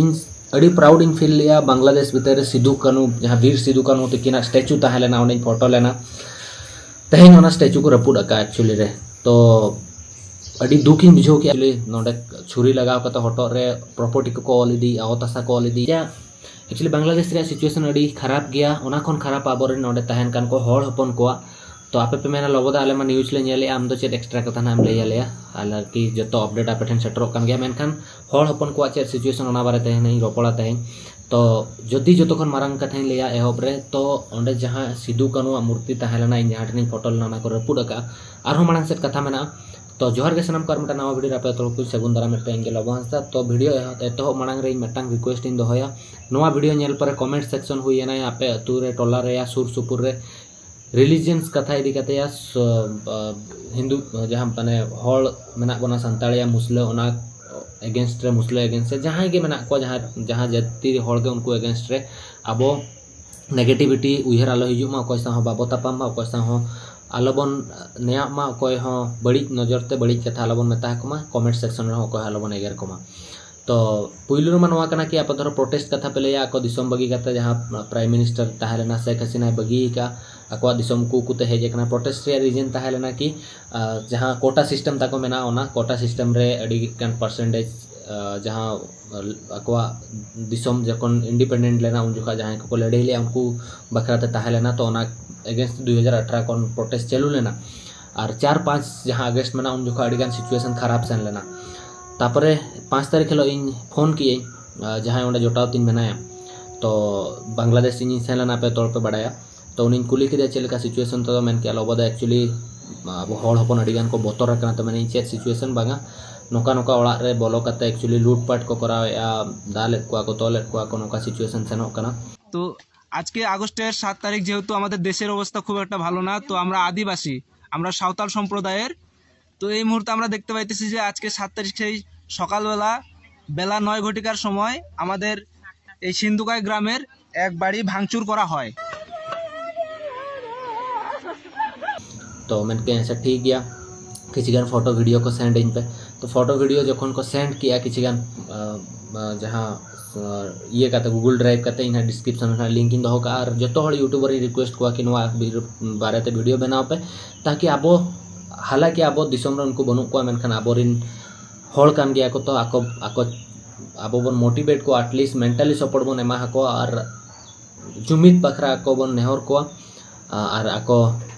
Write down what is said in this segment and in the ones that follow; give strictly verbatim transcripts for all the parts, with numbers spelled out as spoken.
ᱤᱧ ᱟᱹᱰᱤ proud ᱤᱧ feel ᱞᱮᱜᱼᱟ᱾ ᱵᱟᱝᱞᱟᱫᱮᱥ ᱵᱷᱤᱛᱟᱹᱨ ᱨᱮ ᱥᱤᱫᱩ ᱠᱟᱹᱱᱩ, ᱡᱟᱦᱟᱸ ᱵᱤᱨ ᱥᱤᱫᱩ ᱠᱟᱹᱱᱩ ᱛᱟᱹᱠᱤᱱᱟᱜ statue ᱛᱟᱦᱮᱸ ᱞᱮᱱᱟ, ᱚᱸᱰᱮᱧ ᱯᱷᱳᱴᱳ ᱞᱮᱱᱟ᱾ ᱛᱮᱦᱮᱧ ᱚᱱᱟ statue ᱠᱚ ᱨᱟᱹᱯᱩᱫ ᱟᱠᱟᱫᱼᱟ actually ᱨᱮ᱾ ᱛᱚ ᱟᱹᱰᱤ ᱫᱩᱠ ᱤᱧ ᱵᱩᱡᱷᱟᱹᱣ ᱠᱮᱜᱼᱟ᱾ Actually ᱱᱚᱰᱮ ᱪᱷᱩᱨᱤ ᱞᱟᱜᱟᱣ ᱠᱟᱛᱮ ᱦᱚᱴᱚᱜ ᱨᱮ property ᱠᱚᱠᱚ ᱚᱞ ᱤᱫᱤᱭᱮᱜᱼᱟ, ᱚᱛ ᱦᱟᱥᱟ ᱠᱚ ᱚᱞ ᱤᱫᱤᱭᱮᱜᱼᱟ᱾ Actually ᱵᱟᱝᱞᱟᱫᱮᱥ ᱨᱮᱭᱟᱜ situation ᱟᱹᱰᱤ ᱠᱷᱟᱨᱟᱯ ᱜᱮᱭᱟ᱾ ᱚᱱᱟ ᱠᱷᱚᱱ ᱠᱷᱟᱨᱟᱯ ᱟᱵᱚᱨᱮᱱ ᱱᱚᱰᱮ ᱛᱟᱦᱮᱱ ᱠᱟᱱ ᱠᱚ ᱦᱚᱲ ᱦᱚᱯᱚᱱ ᱠᱚᱣᱟᱜ᱾ ᱛᱚ ᱟᱯᱮ ᱯᱮ ᱢᱮᱱᱟ, "ᱞᱚᱵᱚ ᱫᱟ, ᱟᱞᱮ ᱢᱟ news ᱞᱮ ᱧᱮᱞᱮᱜᱼᱟ, ᱟᱢ ᱫᱚ ᱪᱮᱫ extra ᱠᱟᱛᱷᱟ ᱱᱟᱜ ᱮᱢ ᱞᱟᱹᱭ ᱟᱞᱮᱭᱟ?" ᱟᱨᱠᱤ ᱡᱚᱛᱚ update ᱟᱯᱮ ᱴᱷᱮᱱ ᱥᱮᱴᱮᱨᱚᱜ ᱠᱟᱱ ᱜᱮᱭᱟ, ᱢᱮᱱᱠᱷᱟᱱ ᱦᱚᱲ ᱦᱚᱯᱚᱱ ᱠᱚᱣᱟᱜ ᱪᱮᱫ situation, ᱚᱱᱟ ᱵᱟᱨᱮ ᱛᱮ ᱦᱩᱱᱟᱹᱝ ᱤᱧ ᱨᱚᱯᱚᱲᱟ ᱛᱮᱦᱮᱧ᱾ ᱛᱚ ᱡᱩᱫᱤ ᱡᱚᱛᱚ ᱠᱷᱚᱱ ᱢᱟᱨᱟᱝ ᱠᱟᱛᱷᱟᱧ ᱞᱟᱹᱭᱟ ᱮᱦᱚᱵ ᱨᱮ, ᱛᱚ ᱚᱸᱰᱮ ᱡᱟᱦᱟᱸ ᱥᱤᱫᱩ ᱠᱟᱹᱱᱩᱣᱟᱜ ᱢᱩᱨᱛᱤ ᱛᱟᱦᱮᱸ ᱞᱮᱱᱟ, ᱤᱧ ᱡᱟᱦᱟᱸ ᱴᱷᱮᱱᱤᱧ ᱯᱷᱳᱴᱳ ᱞᱮᱱᱟ, ᱚᱱᱟ ᱠᱚ ᱨᱟᱹᱯᱩᱫ ᱟᱠᱟᱫᱼᱟ᱾ ᱟᱨᱦᱚᱸ ᱢᱟᱲᱟᱝ ᱥᱮᱫ ᱠᱟᱛᱷᱟ ᱢᱮᱱᱟᱜᱼᱟ᱾ ᱛᱚ ᱡᱚᱦᱟᱨ ᱜᱮ ᱥᱟᱱᱟᱢ ᱠᱚ, ᱟᱨ ᱢᱤᱫᱴᱟᱝ ᱱᱟᱣᱟ video ᱨᱮ ᱟᱯᱮ ᱡᱚᱛᱚ ᱠᱚ ᱥᱟᱹᱜᱩᱱ ᱫᱟᱨᱟᱢ᱾ ᱢᱤᱫᱴᱟᱝ ᱤᱧ ᱜᱮ ᱞᱚᱵᱚ ᱦᱟᱸᱥᱫᱟ᱾ ᱛᱚ video ᱮᱦᱚᱵ, ᱮᱛᱚᱦᱚᱵ ᱢᱟᱲᱟᱝ ᱨᱮ ᱤᱧ ᱢᱤᱫᱴᱟᱝ request ᱤᱧ ᱫᱚᱦᱚᱭᱟ, ᱱᱚᱣᱟ video ᱧᱮᱞ ᱯᱚᱨᱮ comment section ᱦᱩᱭ ᱮᱱᱟ, ᱟᱯᱮ ᱟᱹᱛᱩ ᱨᱮ, ᱴᱚᱞᱟ ᱨᱮᱭᱟ, ᱥᱩᱨ ᱥᱩᱯᱩᱨ ᱨᱮ religions ᱠᱟᱛᱷᱟ ᱤᱫᱤ ᱠᱟᱛᱮ ᱭᱟ, ᱥᱚ-, ᱟ, ᱦᱤᱱᱫᱩ, ᱡᱟᱦᱟᱸ ᱢᱟᱱᱮ ᱦᱚᱲ ᱢᱮᱱᱟᱜ ᱵᱚᱱᱟ ᱥᱟᱱᱛᱟᱲ ᱭᱟ ᱢᱩᱥᱞᱟᱹ, ᱚᱱᱟ against ᱨᱮ, ᱢᱩᱥᱞᱟᱹ against ᱨᱮ ᱡᱟᱦᱟᱸᱭ ᱜᱮ ᱢᱮᱱᱟᱜ ᱠᱚᱣᱟ, ᱡᱟᱦᱟᱸ, ᱡᱟᱦᱟᱸ ᱡᱟᱹᱛᱤ ᱦᱚᱲ ᱜᱮ, ᱩᱱᱠᱩ against ᱨᱮ ᱟᱵᱚ negativity ᱩᱭᱦᱟᱹᱨ ᱟᱞᱚ ᱦᱤᱡᱩᱜ ᱢᱟ, ᱚᱠᱚᱭ ᱥᱟᱶ ᱦᱚᱸ ᱵᱟᱵᱚ ᱛᱟᱯᱟᱢ ᱢᱟ, ᱚᱠᱚᱭ ᱥᱟᱶ ᱦᱚᱸ ᱟᱞᱚᱵᱚᱱ ᱱᱮᱭᱟᱜ ᱢᱟ, ᱚᱠᱚᱭ ᱦᱚᱸ ᱵᱟᱹᱲᱤᱡ ᱱᱚᱡᱚᱨ ᱛᱮ ᱵᱟᱹᱲᱤᱡ ᱠᱟᱛᱷᱟ ᱟᱞᱚᱵᱚᱱ ᱢᱮᱛᱟ ᱠᱚ ᱢᱟ, comment section ᱨᱮᱦᱚᱸ ᱚᱠᱚᱭ ᱦᱚᱸ ᱟᱞᱚᱵᱚᱱ ᱮᱜᱮᱨ ᱠᱚᱢᱟ᱾ ᱛᱚ ᱯᱩᱭᱞᱩ ᱨᱮᱢᱟ ᱱᱚᱣᱟ ᱠᱟᱱᱟ ᱠᱤ ᱟᱯᱮ ᱫᱷᱚᱨᱚ protest ᱠᱟᱛᱷᱟ ᱯᱮ ᱞᱟᱹᱭᱟ, ᱟᱠᱚ ᱫᱤᱥᱚᱢ ᱵᱟᱹᱜᱤ ᱠᱟᱛᱮ, ᱡᱟᱦᱟᱸ Prime Minister ᱛᱟᱦᱮᱸ ᱞᱮᱱᱟ ᱥᱮᱠ ᱦᱟᱥᱤᱱᱟᱭ ᱵᱟᱹᱜᱤ ᱟᱠᱟᱫᱼᱟ, ᱟᱠᱚᱣᱟᱜ ᱫᱤᱥᱚᱢ ᱠᱚ ᱩᱠᱩᱛᱮ ᱦᱮᱡ ᱟᱠᱟᱱᱟ᱾ Protest ᱨᱮᱭᱟᱜ reason ᱛᱟᱦᱮᱸ ᱞᱮᱱᱟ ᱠᱤ, ᱟ, ᱡᱟᱦᱟᱸ quota system ᱛᱟᱠᱚ ᱢᱮᱱᱟᱜᱼᱟ, ᱚᱱᱟ quota system ᱨᱮ ᱟᱹᱰᱤ ᱜᱟᱱ percentage, ᱟ, ᱡᱟᱦᱟᱸ ᱟᱠᱚᱣᱟᱜ ᱫᱤᱥᱚᱢ ᱡᱚᱠᱷᱚᱱ independent ᱞᱮᱱᱟ, ᱩᱱ ᱡᱚᱠᱷᱚᱱ ᱡᱟᱦᱟᱸᱭ ᱠᱚᱠᱚ ᱞᱟᱹᱲᱦᱟᱹᱭ ᱞᱮᱫᱼᱟ, ᱩᱱᱠᱩ ᱵᱟᱠᱷᱨᱟ ᱛᱮ ᱛᱟᱦᱮᱸ ᱞᱮᱱᱟ᱾ ᱛᱚ ᱚᱱᱟ against ᱫᱩᱭ ᱦᱟᱡᱟᱨ ᱟᱴᱷᱨᱚ ᱠᱷᱚᱱ protest ᱪᱟᱹᱞᱩ ᱞᱮᱱᱟ᱾ ᱟᱨ ᱪᱟᱨ ᱯᱟᱸᱪ ᱡᱟᱦᱟᱸ August ᱢᱮᱱᱟᱜᱼᱟ, ᱩᱱ ᱡᱚᱠᱷᱚᱱ ᱟᱹᱰᱤ ᱜᱟᱱ situation ᱠᱷᱟᱨᱟᱯ ᱥᱮᱱ ᱞᱮᱱᱟ᱾ ᱛᱟᱯᱚᱨᱮ ᱯᱟᱸᱪ ᱛᱟᱹᱨᱤᱠᱷ ᱦᱤᱞᱳᱜ ᱤᱧ ᱯᱷᱳᱱ ᱠᱮᱜᱼᱟᱹᱧ, ᱟ, ᱡᱟᱦᱟᱸᱭ ᱚᱸᱰᱮ ᱡᱚᱴᱟᱣ ᱛᱤᱧ ᱢᱮᱱᱟᱭᱟ, ᱛᱚ ᱵᱟᱝᱞᱟᱫᱮᱥ ᱤᱧᱤᱧ ᱥᱮᱱ ᱞᱮᱱᱟ, ᱟᱯᱮ ᱡᱚᱛᱚ ᱦᱚᱲ ᱯᱮ ᱵᱟᱲᱟᱭᱟ᱾ ᱛᱚ ᱩᱱᱤᱧ ᱠᱩᱞᱤ ᱠᱮᱫᱮᱭᱟ, "ᱪᱮᱫ ᱞᱮᱠᱟ situation?" ᱛᱚ ᱢᱮᱱ ᱠᱮᱜᱼᱟ, "ᱞᱚᱵᱚ ᱫᱟ, actually ᱟᱵᱚ ᱦᱚᱲ ᱦᱚᱯᱚᱱ ᱟᱹᱰᱤ ᱜᱟᱱ ᱠᱚ ᱵᱚᱛᱚᱨ ᱟᱠᱟᱱᱟ᱾" ᱛᱚ ᱢᱮᱱᱮᱫᱼᱟᱹᱧ, "ᱪᱮᱫ situation?" ᱵᱟᱝᱟ, ᱱᱚᱝᱠᱟ ᱱᱚᱝᱠᱟ ᱚᱲᱟᱜ ᱨᱮ ᱵᱚᱞᱚ ᱠᱟᱛᱮ actually ᱞᱩᱴᱯᱟᱴ ᱠᱚ ᱠᱚᱨᱟᱣᱮᱫᱼᱟ, ᱫᱟᱞᱮᱫ ᱠᱚᱣᱟ ᱠᱚ, ᱛᱚᱞᱮᱫ ᱠᱚᱣᱟ ᱠᱚ, ᱱᱚᱝᱠᱟ situation ᱥᱮᱱᱚᱜ ᱠᱟᱱᱟ᱾ তো আজকে আগস্টের সাত তারিখ, যেহেতু আমাদের দেশের অবস্থা খুব একটা ভালো না, তো আমরা আদিবাসী, আমরা সাঁওতাল সম্প্রদায়ের, তো এই মুহূর্তে আমরা দেখতে পাইতেছি যে আজকে সাত তারিখ সেই সকালবেলা বেলা নয় ঘটিকার সময় আমাদের এই সিন্ধুকাই গ্রামের এক বাড়ি ভাঙচুর করা হয়। ᱛᱚ ᱢᱮᱱ ᱠᱮᱜᱼᱟᱹᱧ, "ᱟᱪᱪᱷᱟ ᱴᱷᱤᱠ ᱜᱮᱭᱟ, ᱠᱤᱪᱷᱩ ᱜᱟᱱ ᱯᱷᱳᱴᱳ ᱵᱷᱤᱰᱤᱭᱳ ᱠᱚ ᱥᱮᱱᱰ ᱟᱹᱧ ᱯᱮ᱾" ᱯᱷᱳᱴᱳ ᱵᱷᱤᱰᱤᱭᱳ ᱡᱚᱠᱷᱚᱱ ᱠᱚ ᱥᱮᱱᱰ ᱠᱮᱜᱼᱟ ᱠᱤᱪᱷᱩ ᱜᱟᱱ, ᱟᱸ, ᱟᱸ, ᱡᱟᱦᱟᱸ, ᱟᱸ, ᱤᱭᱟᱹ ᱠᱟᱛᱮ, ᱜᱩᱜᱩᱞ ᱰᱨᱟᱭᱤᱵᱷ ᱠᱟᱛᱮ, ᱤᱧ ᱦᱟᱸᱜ ᱰᱤᱥᱠᱨᱤᱯᱥᱚᱱ ᱨᱮ ᱦᱟᱸᱜ ᱞᱤᱝᱠ ᱤᱧ ᱫᱚᱦᱚ ᱠᱟᱜᱼᱟ᱾ ᱟᱨ ᱡᱚᱛᱚ ᱦᱚᱲ ᱤᱭᱩᱴᱩᱵᱟᱨ ᱤᱧ ᱨᱤᱠᱩᱭᱮᱥᱴ ᱠᱚᱣᱟ ᱠᱤ ᱱᱚᱣᱟ ᱵᱟᱨᱮᱛᱮ ᱵᱷᱤᱰᱤᱭᱳ ᱵᱮᱱᱟᱣ ᱯᱮ, ᱛᱟᱠᱤ ᱟᱵᱚ, ᱦᱟᱞᱟᱠᱤ ᱟᱵᱚ ᱫᱤᱥᱚᱢ ᱨᱮ ᱩᱱᱠᱩ ᱵᱟᱹᱱᱩᱜ ᱠᱚᱣᱟ, ᱢᱮᱱᱠᱷᱟᱱ ᱟᱵᱚᱨᱮᱱ ᱦᱚᱲ ᱠᱟᱱ ᱜᱮᱭᱟ ᱠᱚ, ᱛᱚ ᱟᱠᱚ, ᱟᱠᱚ, ᱟᱵᱚ ᱵᱚᱱ ᱢᱳᱴᱤᱵᱷᱮᱴ ᱠᱚᱣᱟ, ᱮᱴᱞᱤᱥᱴ ᱢᱮᱱᱴᱟᱞᱤ ᱥᱟᱯᱳᱨᱴ ᱵᱚᱱ ᱮᱢᱟ ᱟᱠᱚᱣᱟ ᱟᱨ ᱡᱩᱢᱤᱫ ᱵᱟᱠᱷᱨᱟ ᱟᱠᱚ ᱵᱚᱱ ᱱᱮᱦᱚᱨ ᱠᱚᱣᱟ᱾ ᱟᱨ ᱟᱠᱚ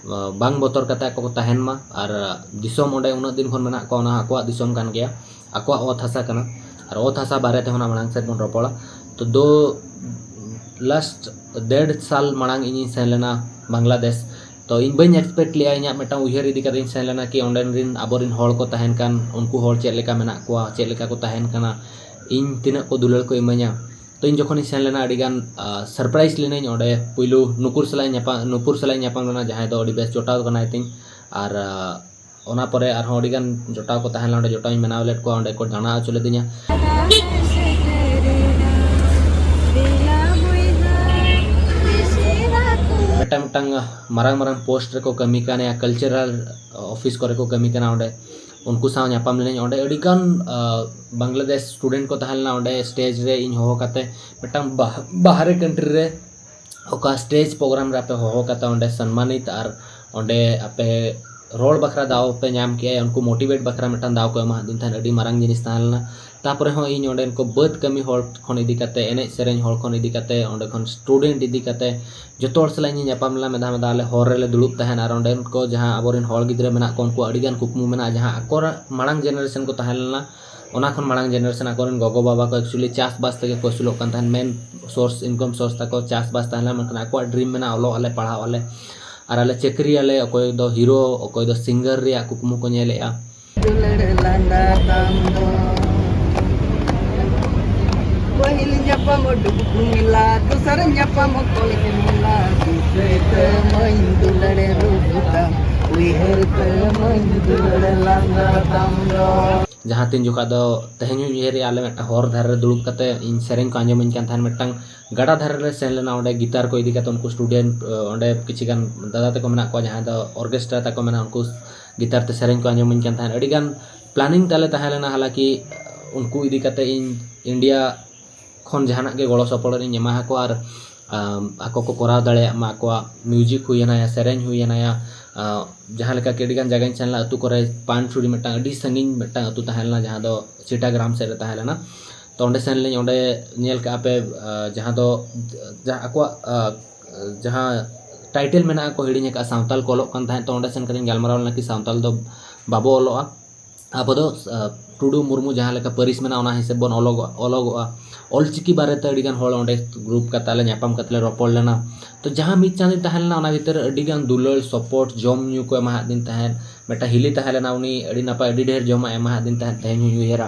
ᱵᱟᱝ ᱵᱚᱛᱚᱨ ᱠᱟᱛᱮ ᱟᱠᱚ ᱠᱚ ᱛᱟᱦᱮᱱ ᱢᱟ᱾ ᱟᱨ ᱫᱤᱥᱚᱢ ᱚᱸᱰᱮ ᱩᱱᱟᱹᱜ ᱫᱤᱱ ᱠᱷᱚᱱ ᱢᱮᱱᱟᱜ ᱠᱚᱣᱟ, ᱚᱱᱟ ᱟᱠᱚᱣᱟᱜ ᱫᱤᱥᱚᱢ ᱠᱟᱱ ᱜᱮᱭᱟ, ᱟᱠᱚᱣᱟᱜ ᱚᱛ ᱦᱟᱥᱟ ᱠᱟᱱᱟ᱾ ᱟᱨ ᱚᱛ ᱦᱟᱥᱟ ᱵᱟᱨᱮ ᱛᱮᱦᱚᱸ ᱱᱟᱜ ᱢᱟᱲᱟᱝ ᱥᱮᱫ ᱵᱚᱱ ᱨᱚᱯᱚᱲᱟ᱾ ᱛᱚ ᱫᱳ ᱞᱟᱥᱴ ᱰᱮᱲ ᱥᱟᱞ ᱢᱟᱲᱟᱝ ᱤᱧᱤᱧ ᱥᱮᱱ ᱞᱮᱱᱟ ᱵᱟᱝᱞᱟᱫᱮᱥ᱾ ᱛᱚ ᱤᱧ ᱵᱟᱹᱧ ᱮᱠᱥᱯᱮᱠᱴ ᱞᱮᱜᱼᱟ, ᱤᱧᱟᱹᱜ ᱢᱤᱫᱴᱟᱝ ᱩᱭᱦᱟᱹᱨ ᱤᱫᱤ ᱠᱟᱛᱮ ᱤᱧ ᱥᱮᱱ ᱞᱮᱱᱟ ᱠᱤ ᱚᱸᱰᱮᱱ ᱨᱤᱱ ᱟᱵᱚᱨᱤᱱ ᱦᱚᱲ ᱠᱚ ᱛᱟᱦᱮᱱ ᱠᱟᱱ, ᱩᱱᱠᱩ ᱦᱚᱲ ᱪᱮᱫ ᱞᱮᱠᱟ ᱢᱮᱱᱟᱜ ᱠᱚᱣᱟ, ᱪᱮᱫ ᱞᱮᱠᱟ ᱠᱚ ᱛᱟᱦᱮᱱ ᱠᱟᱱᱟ, ᱤᱧ ᱛᱤᱱᱟᱹᱜ ᱠᱚ ᱫᱩᱞᱟᱹᱲ ᱠᱚ ᱤᱢᱟᱹᱧᱟ᱾ ᱛᱚ ᱤᱧ ᱡᱚᱠᱷᱚᱱᱤᱧ ᱥᱮᱱ ᱞᱮᱱᱟ, ᱟᱹᱰᱤᱜᱟᱱ ᱥᱟᱨᱯᱨᱟᱭᱤᱡᱽ ᱞᱤᱱᱟᱹᱧ ᱚᱸᱰᱮ᱾ ᱯᱩᱭᱞᱩ ᱱᱩᱯᱩᱨ ᱥᱟᱞᱟᱜ ᱤᱧ ᱧᱟᱯᱟᱢ, ᱱᱩᱯᱩᱨ ᱥᱟᱞᱟᱜ ᱤᱧ ᱧᱟᱯᱟᱢ ᱞᱮᱱᱟ, ᱡᱟᱦᱟᱸᱭ ᱫᱚ ᱟᱹᱰᱤ ᱵᱮᱥ ᱡᱚᱴᱟᱣ ᱠᱟᱱᱟᱭ ᱛᱤᱧ᱾ ᱟᱨ ᱟᱸ, ᱚᱱᱟ ᱯᱚᱨᱮ ᱟᱨᱦᱚᱸ ᱟᱹᱰᱤᱜᱟᱱ ᱡᱚᱴᱟᱣ ᱠᱚ ᱛᱟᱦᱮᱸ ᱞᱮᱱᱟ, ᱚᱸᱰᱮ ᱡᱚᱴᱟᱣ ᱤᱧ ᱵᱮᱱᱟᱣ ᱞᱮᱫ ᱠᱚᱣᱟ, ᱚᱸᱰᱮ ᱠᱚ ᱫᱟᱬᱟ ᱦᱚᱪᱚ ᱞᱤᱫᱤᱧᱟ᱾ ᱢᱤᱫᱴᱟᱝ ᱢᱤᱫᱴᱟᱝ ᱢᱟᱨᱟᱝ ᱢᱟᱨᱟᱝ ᱯᱳᱥᱴ ᱨᱮᱠᱚ ᱠᱟᱹᱢᱤ ᱠᱟᱱᱟ, ᱠᱟᱞᱪᱟᱨᱟᱞ ᱚᱯᱷᱤᱥ ᱠᱚᱨᱮ ᱠᱚ ᱠᱟᱹᱢᱤ ᱠᱟᱱᱟ᱾ ᱚᱸᱰᱮ ᱩᱱᱠᱩ ᱥᱟᱶ ᱧᱟᱯᱟᱢ ᱞᱤᱱᱟᱹᱧ᱾ ᱚᱸᱰᱮ ᱟᱹᱰᱤᱜᱟᱱ, ᱟᱸ, ᱵᱟᱝᱞᱟᱫᱮᱥ ᱥᱴᱩᱰᱮᱱᱴ ᱠᱚ ᱛᱟᱦᱮᱸ ᱞᱮᱱᱟ᱾ ᱚᱸᱰᱮ ᱥᱴᱮᱡᱽ ᱨᱮ ᱤᱧ ᱦᱚᱦᱚ ᱠᱟᱛᱮ ᱢᱤᱫᱴᱟᱝ ᱵᱟᱦ-, ᱵᱟᱦᱨᱮ ᱠᱟᱱᱴᱨᱤ ᱨᱮ ᱚᱠᱟ ᱥᱴᱮᱡᱽ ᱯᱨᱳᱜᱨᱟᱢ ᱨᱮ ᱟᱯᱮ ᱦᱚᱦᱚ ᱠᱟᱛᱮ ᱚᱸᱰᱮ ᱥᱚᱱᱢᱟᱱᱤᱛ ᱟᱨ ᱚᱸᱰᱮ ᱟᱯᱮ ᱨᱚᱲ ᱵᱟᱠᱷᱨᱟ ᱫᱟᱣ ᱯᱮ ᱧᱟᱢ ᱠᱮᱜᱼᱟ, ᱩᱱᱠᱩ ᱢᱳᱴᱤᱵᱷᱮᱴ ᱵᱟᱠᱷᱨᱟ ᱢᱤᱫᱴᱟᱝ ᱫᱟᱣ ᱠᱚ ᱮᱢᱟᱫᱤᱧ ᱛᱟᱦᱮᱸᱫ, ᱟᱹᱰᱤ ᱢᱟᱨᱟᱝ ᱡᱤᱱᱤᱥ ᱛᱟᱦᱮᱸ ᱞᱮᱱᱟ᱾ ᱛᱟᱨᱯᱚᱨᱮ ᱦᱚᱸ ᱤᱧ ᱚᱸᱰᱮᱱ ᱠᱚ ᱵᱟᱹᱫ ᱠᱟᱹᱢᱤ ᱦᱚᱲ ᱠᱷᱚᱱ ᱤᱫᱤ ᱠᱟᱛᱮ, ᱮᱱᱮᱡ ᱥᱮᱨᱮᱧ ᱦᱚᱲ ᱠᱷᱚᱱ ᱤᱫᱤ ᱠᱟᱛᱮ, ᱚᱸᱰᱮ ᱠᱷᱚᱱ ᱥᱴᱩᱰᱮᱱᱴ ᱤᱫᱤ ᱠᱟᱛᱮ, ᱡᱚᱛᱚ ᱦᱚᱲ ᱥᱟᱞᱟᱜ ᱤᱧ ᱧᱟᱯᱟᱢ ᱞᱮᱱᱟ᱾ ᱢᱤᱫ ᱫᱷᱟᱣ ᱢᱤᱫ ᱫᱷᱟᱣ ᱟᱞᱮ ᱦᱚᱨ ᱨᱮᱞᱮ ᱫᱩᱲᱩᱵ ᱛᱟᱦᱮᱸᱱ ᱟᱨ ᱚᱸᱰᱮᱱ ᱠᱚ ᱡᱟᱦᱟᱸ ᱟᱵᱚᱨᱮᱱ ᱦᱚᱲ ᱜᱤᱫᱽᱨᱟᱹ ᱢᱮᱱᱟᱜ ᱠᱚᱣᱟ, ᱩᱱᱠᱩᱣᱟᱜ ᱟᱹᱰᱤᱜᱟᱱ ᱠᱩᱠᱢᱩ ᱢᱮᱱᱟᱜᱼᱟ, ᱡᱟᱦᱟᱸ ᱟᱠᱚᱨᱟᱜ ᱢᱟᱲᱟᱝ ᱡᱮᱱᱟᱨᱮᱥᱚᱱ ᱠᱚ ᱛᱟᱦᱮᱸ ᱞᱮᱱᱟ, ᱚᱱᱟ ᱠᱷᱚᱱ ᱢᱟᱲᱟᱝ ᱡᱮᱱᱟᱨᱮᱥᱚᱱ ᱟᱠᱚᱨᱮᱱ ᱜᱚᱜᱚ ᱵᱟᱵᱟ ᱠᱚ ᱮᱠᱪᱩᱭᱮᱞᱤ ᱪᱟᱥᱵᱟᱥ ᱛᱮᱜᱮ ᱠᱚ ᱟᱹᱥᱩᱞᱚᱜ ᱠᱟᱱ ᱛᱟᱦᱮᱸᱱ, ᱢᱮᱱ ᱥᱳᱨᱥ, ᱤᱱᱠᱟᱢ ᱥᱳᱨᱥ ᱛᱟᱠᱚ ᱪᱟᱥᱵᱟᱥ ᱛᱟᱦᱮᱸ ᱞᱮᱱᱟ, ᱢᱮᱱᱠᱷᱟᱱ ᱟᱠᱚᱣᱟᱜ ᱰᱨᱤᱢ ᱢᱮᱱᱟᱜᱼᱟ ᱚᱞᱚᱜ ᱟᱞᱮ, ᱯᱟᱲᱦᱟᱜ ᱟᱞᱮ, ᱟᱨ ᱟᱞᱮ ᱪᱟᱹᱠᱨᱤᱭᱟᱞᱮ, ᱚᱠᱚᱭ ᱫᱚ ᱦᱤᱨᱳ, ᱚᱠᱚᱭ ᱫᱚ ᱥᱤᱝᱜᱟᱨ ᱨᱮᱭᱟᱜ ᱠᱩᱠᱢᱩ ᱠᱚ ᱧᱮᱞᱮᱜᱼᱟ᱾ ᱫᱩᱞᱟᱹᱲ ᱞᱟᱸᱫᱟ ᱛᱟᱢ ᱫᱚ ᱯᱟᱹᱦᱤᱞ ᱧᱟᱯᱟᱢ ᱩᱰᱩᱠ ᱠᱩᱢᱤᱞᱟ, ᱫᱚᱥᱟᱨ ᱧᱟᱯᱟᱢ ᱚᱠᱚᱭ ᱠᱩᱢᱤᱞᱟ, ᱫᱤᱥᱟᱹᱭ ᱛᱟᱢᱟᱹᱧ ᱫᱩᱞᱟᱹᱲ ᱨᱩᱯ ᱛᱟᱢ, ᱩᱭᱦᱟᱹᱨ ᱛᱟᱢᱟᱹᱧ ᱫᱩᱞᱟᱹᱲ ᱞᱟᱸᱫᱟ ᱛᱟᱢ ᱫᱚ᱾ ᱡᱟᱦᱟᱸ ᱛᱤᱱ ᱡᱚᱠᱷᱟᱜ ᱫᱚ ᱛᱮᱦᱮᱧ ᱦᱚᱸᱧ ᱩᱭᱦᱟᱹᱨᱮᱜᱼᱟ, ᱟᱞᱮ ᱢᱤᱫᱴᱟᱝ ᱦᱚᱨ ᱫᱷᱟᱨᱮ ᱨᱮ ᱫᱩᱲᱩᱵ ᱠᱟᱛᱮ ᱤᱧ ᱥᱮᱨᱮᱧ ᱠᱚ ᱟᱸᱡᱚᱢᱟᱹᱧ ᱠᱟᱱ ᱛᱟᱦᱮᱸᱱ᱾ ᱢᱤᱫᱴᱟᱝ ᱜᱟᱰᱟ ᱫᱷᱟᱨᱮ ᱞᱮ ᱥᱮᱱ ᱞᱮᱱᱟ, ᱚᱸᱰᱮ ᱜᱤᱛᱟᱨ ᱠᱚ ᱤᱫᱤ ᱠᱟᱛᱮ ᱩᱱᱠᱩ ᱥᱴᱩᱰᱮᱱᱴ, ᱚᱸᱰᱮ ᱠᱤᱪᱷᱩ ᱜᱟᱱ ᱫᱟᱫᱟ ᱛᱟᱠᱚ ᱢᱮᱱᱟᱜ ᱠᱚᱣᱟ, ᱡᱟᱦᱟᱸᱭ ᱫᱚ ᱚᱨᱠᱮᱥᱴᱨᱟ ᱛᱟᱠᱚ ᱢᱮᱱᱟᱜᱼᱟ, ᱩᱱᱠᱩ ᱜᱤᱛᱟᱨ ᱛᱮ ᱥᱮᱨᱮᱧ ᱠᱚ ᱟᱸᱡᱚᱢᱟᱹᱧ ᱠᱟᱱ ᱛᱟᱦᱮᱸᱱ᱾ ᱟᱹᱰᱤ ᱜᱟᱱ ᱯᱞᱟᱱᱤᱝ ᱛᱟᱞᱮ ᱛᱟᱦᱮᱸ ᱞᱮᱱᱟ, ᱦᱟᱞᱟᱠᱤ ᱩᱱᱠᱩ ᱤᱫᱤ ᱠᱟᱛᱮ ᱤᱧ ᱤᱱᱰᱤᱭᱟ ᱠᱷᱚᱱ ᱡᱟᱦᱟᱱᱟᱜ ᱜᱮ ᱜᱚᱲᱚ ᱥᱚᱯᱚᱦᱚᱫ ᱤᱧ ᱮᱢᱟ ᱟᱠᱚᱣᱟ ᱟᱨ ᱟᱢ, ᱟᱠᱚ ᱠᱚ ᱠᱚᱨᱟᱣ ᱫᱟᱲᱮᱭᱟᱜ ᱢᱟ, ᱟᱠᱚᱣᱟᱜ ᱢᱤᱣᱡᱤᱠ ᱦᱩᱭᱮᱱᱟ ᱭᱟ ᱥᱮᱨᱮᱧ ᱦᱩᱭᱮᱱᱟ ᱭᱟ᱾ ᱟᱸ, ᱡᱟᱦᱟᱸ ᱞᱮᱠᱟ ᱠᱤ ᱟᱹᱰᱤ ᱜᱟᱱ ᱡᱟᱭᱜᱟᱧ ᱥᱮᱱ ᱞᱮᱱᱟ, ᱟᱹᱛᱩ ᱠᱚᱨᱮ ᱯᱟᱱᱪᱩᱲᱤ ᱢᱤᱫᱴᱟᱝ ᱟᱹᱰᱤ ᱥᱟᱺᱜᱤᱧ ᱢᱤᱫᱴᱟᱝ ᱟᱹᱛᱩ ᱛᱟᱦᱮᱸ ᱞᱮᱱᱟ, ᱡᱟᱦᱟᱸ ᱫᱚ ᱪᱤᱴᱟᱜᱨᱟᱢ ᱥᱮᱫ ᱨᱮ ᱛᱟᱦᱮᱸ ᱞᱮᱱᱟ᱾ ᱛᱚ ᱚᱸᱰᱮ ᱥᱮᱱ ᱞᱮᱱᱟᱹᱧ, ᱚᱸᱰᱮ ᱧᱮᱞ ᱠᱟᱜᱼᱟ ᱯᱮ, ᱟᱸ, ᱡᱟᱦᱟᱸ ᱫᱚ ᱡᱟᱦᱟᱸ ᱟᱠᱚᱣᱟᱜ ᱟᱸ, ᱡᱟᱦᱟᱸ ᱴᱟᱭᱴᱮᱞ ᱢᱮᱱᱟᱜᱼᱟ ᱠᱚ ᱦᱤᱲᱤᱧ ᱟᱠᱟᱫᱼᱟ, ᱥᱟᱶᱛᱟᱞ ᱠᱚ ᱚᱞᱚᱜ ᱠᱟᱱ ᱛᱟᱦᱮᱸᱫ᱾ ᱛᱚ ᱚᱸᱰᱮ ᱥᱮᱱ ᱠᱟᱛᱮᱧ ᱜᱟᱞᱢᱟᱨᱟᱣ ᱞᱮᱱᱟ ᱠᱤ ᱥᱟᱶᱛᱟᱞ ᱫᱚ ᱵᱟᱵᱚ ᱚᱞᱚᱜᱼᱟ, ᱟᱵᱚ ᱫᱚ ᱟᱸ, ᱴᱩᱰᱩ ᱢᱩᱨᱢᱩ ᱡᱟᱦᱟᱸ ᱞᱮᱠᱟ ᱯᱟᱹᱨᱤᱥ ᱢᱮᱱᱟᱜᱼᱟ ᱚᱱᱟ ᱦᱤᱥᱟᱹᱵ ᱵᱚᱱ ᱚᱞᱚᱜᱚᱜᱼᱟ, ᱚᱞᱚᱜᱚᱜᱼᱟ᱾ ᱚᱞᱪᱤᱠᱤ ᱵᱟᱨᱮᱛᱮ ᱟᱹᱰᱤᱜᱟᱱ ᱦᱚᱲ ᱚᱸᱰᱮ ᱜᱨᱩᱯ ᱠᱟᱛᱮ ᱞᱮ ᱧᱟᱯᱟᱢ ᱠᱟᱛᱮ ᱞᱮ ᱨᱚᱯᱚᱲ ᱞᱮᱱᱟ᱾ ᱛᱚ ᱡᱟᱦᱟᱸ ᱢᱤᱫ ᱪᱟᱸᱫᱳᱧ ᱛᱟᱦᱮᱸ ᱞᱮᱱᱟ ᱚᱱᱟ ᱵᱷᱤᱛᱤᱨ ᱨᱮ ᱟᱹᱰᱤᱜᱟᱱ ᱫᱩᱞᱟᱹᱲ ᱥᱚᱯᱚᱨᱴ, ᱡᱚᱢ ᱧᱩ ᱠᱚ ᱮᱢᱟᱦᱟᱫ ᱫᱤᱧ ᱛᱟᱦᱮᱸᱫ᱾ ᱢᱤᱫᱴᱟᱝ ᱦᱤᱞᱤ ᱛᱟᱦᱮᱸ ᱞᱮᱱᱟ, ᱩᱱᱤ ᱟᱹᱰᱤ ᱱᱟᱯᱟᱭ ᱟᱹᱰᱤ ᱰᱷᱮᱨ ᱡᱚᱢᱟᱜ ᱮ ᱮᱢᱟᱦᱟᱫ ᱫᱤᱧ ᱛᱟᱦᱮᱸᱫ, ᱛᱮᱦᱮᱧ ᱦᱚᱧ ᱩᱭᱦᱟᱹᱨᱟ᱾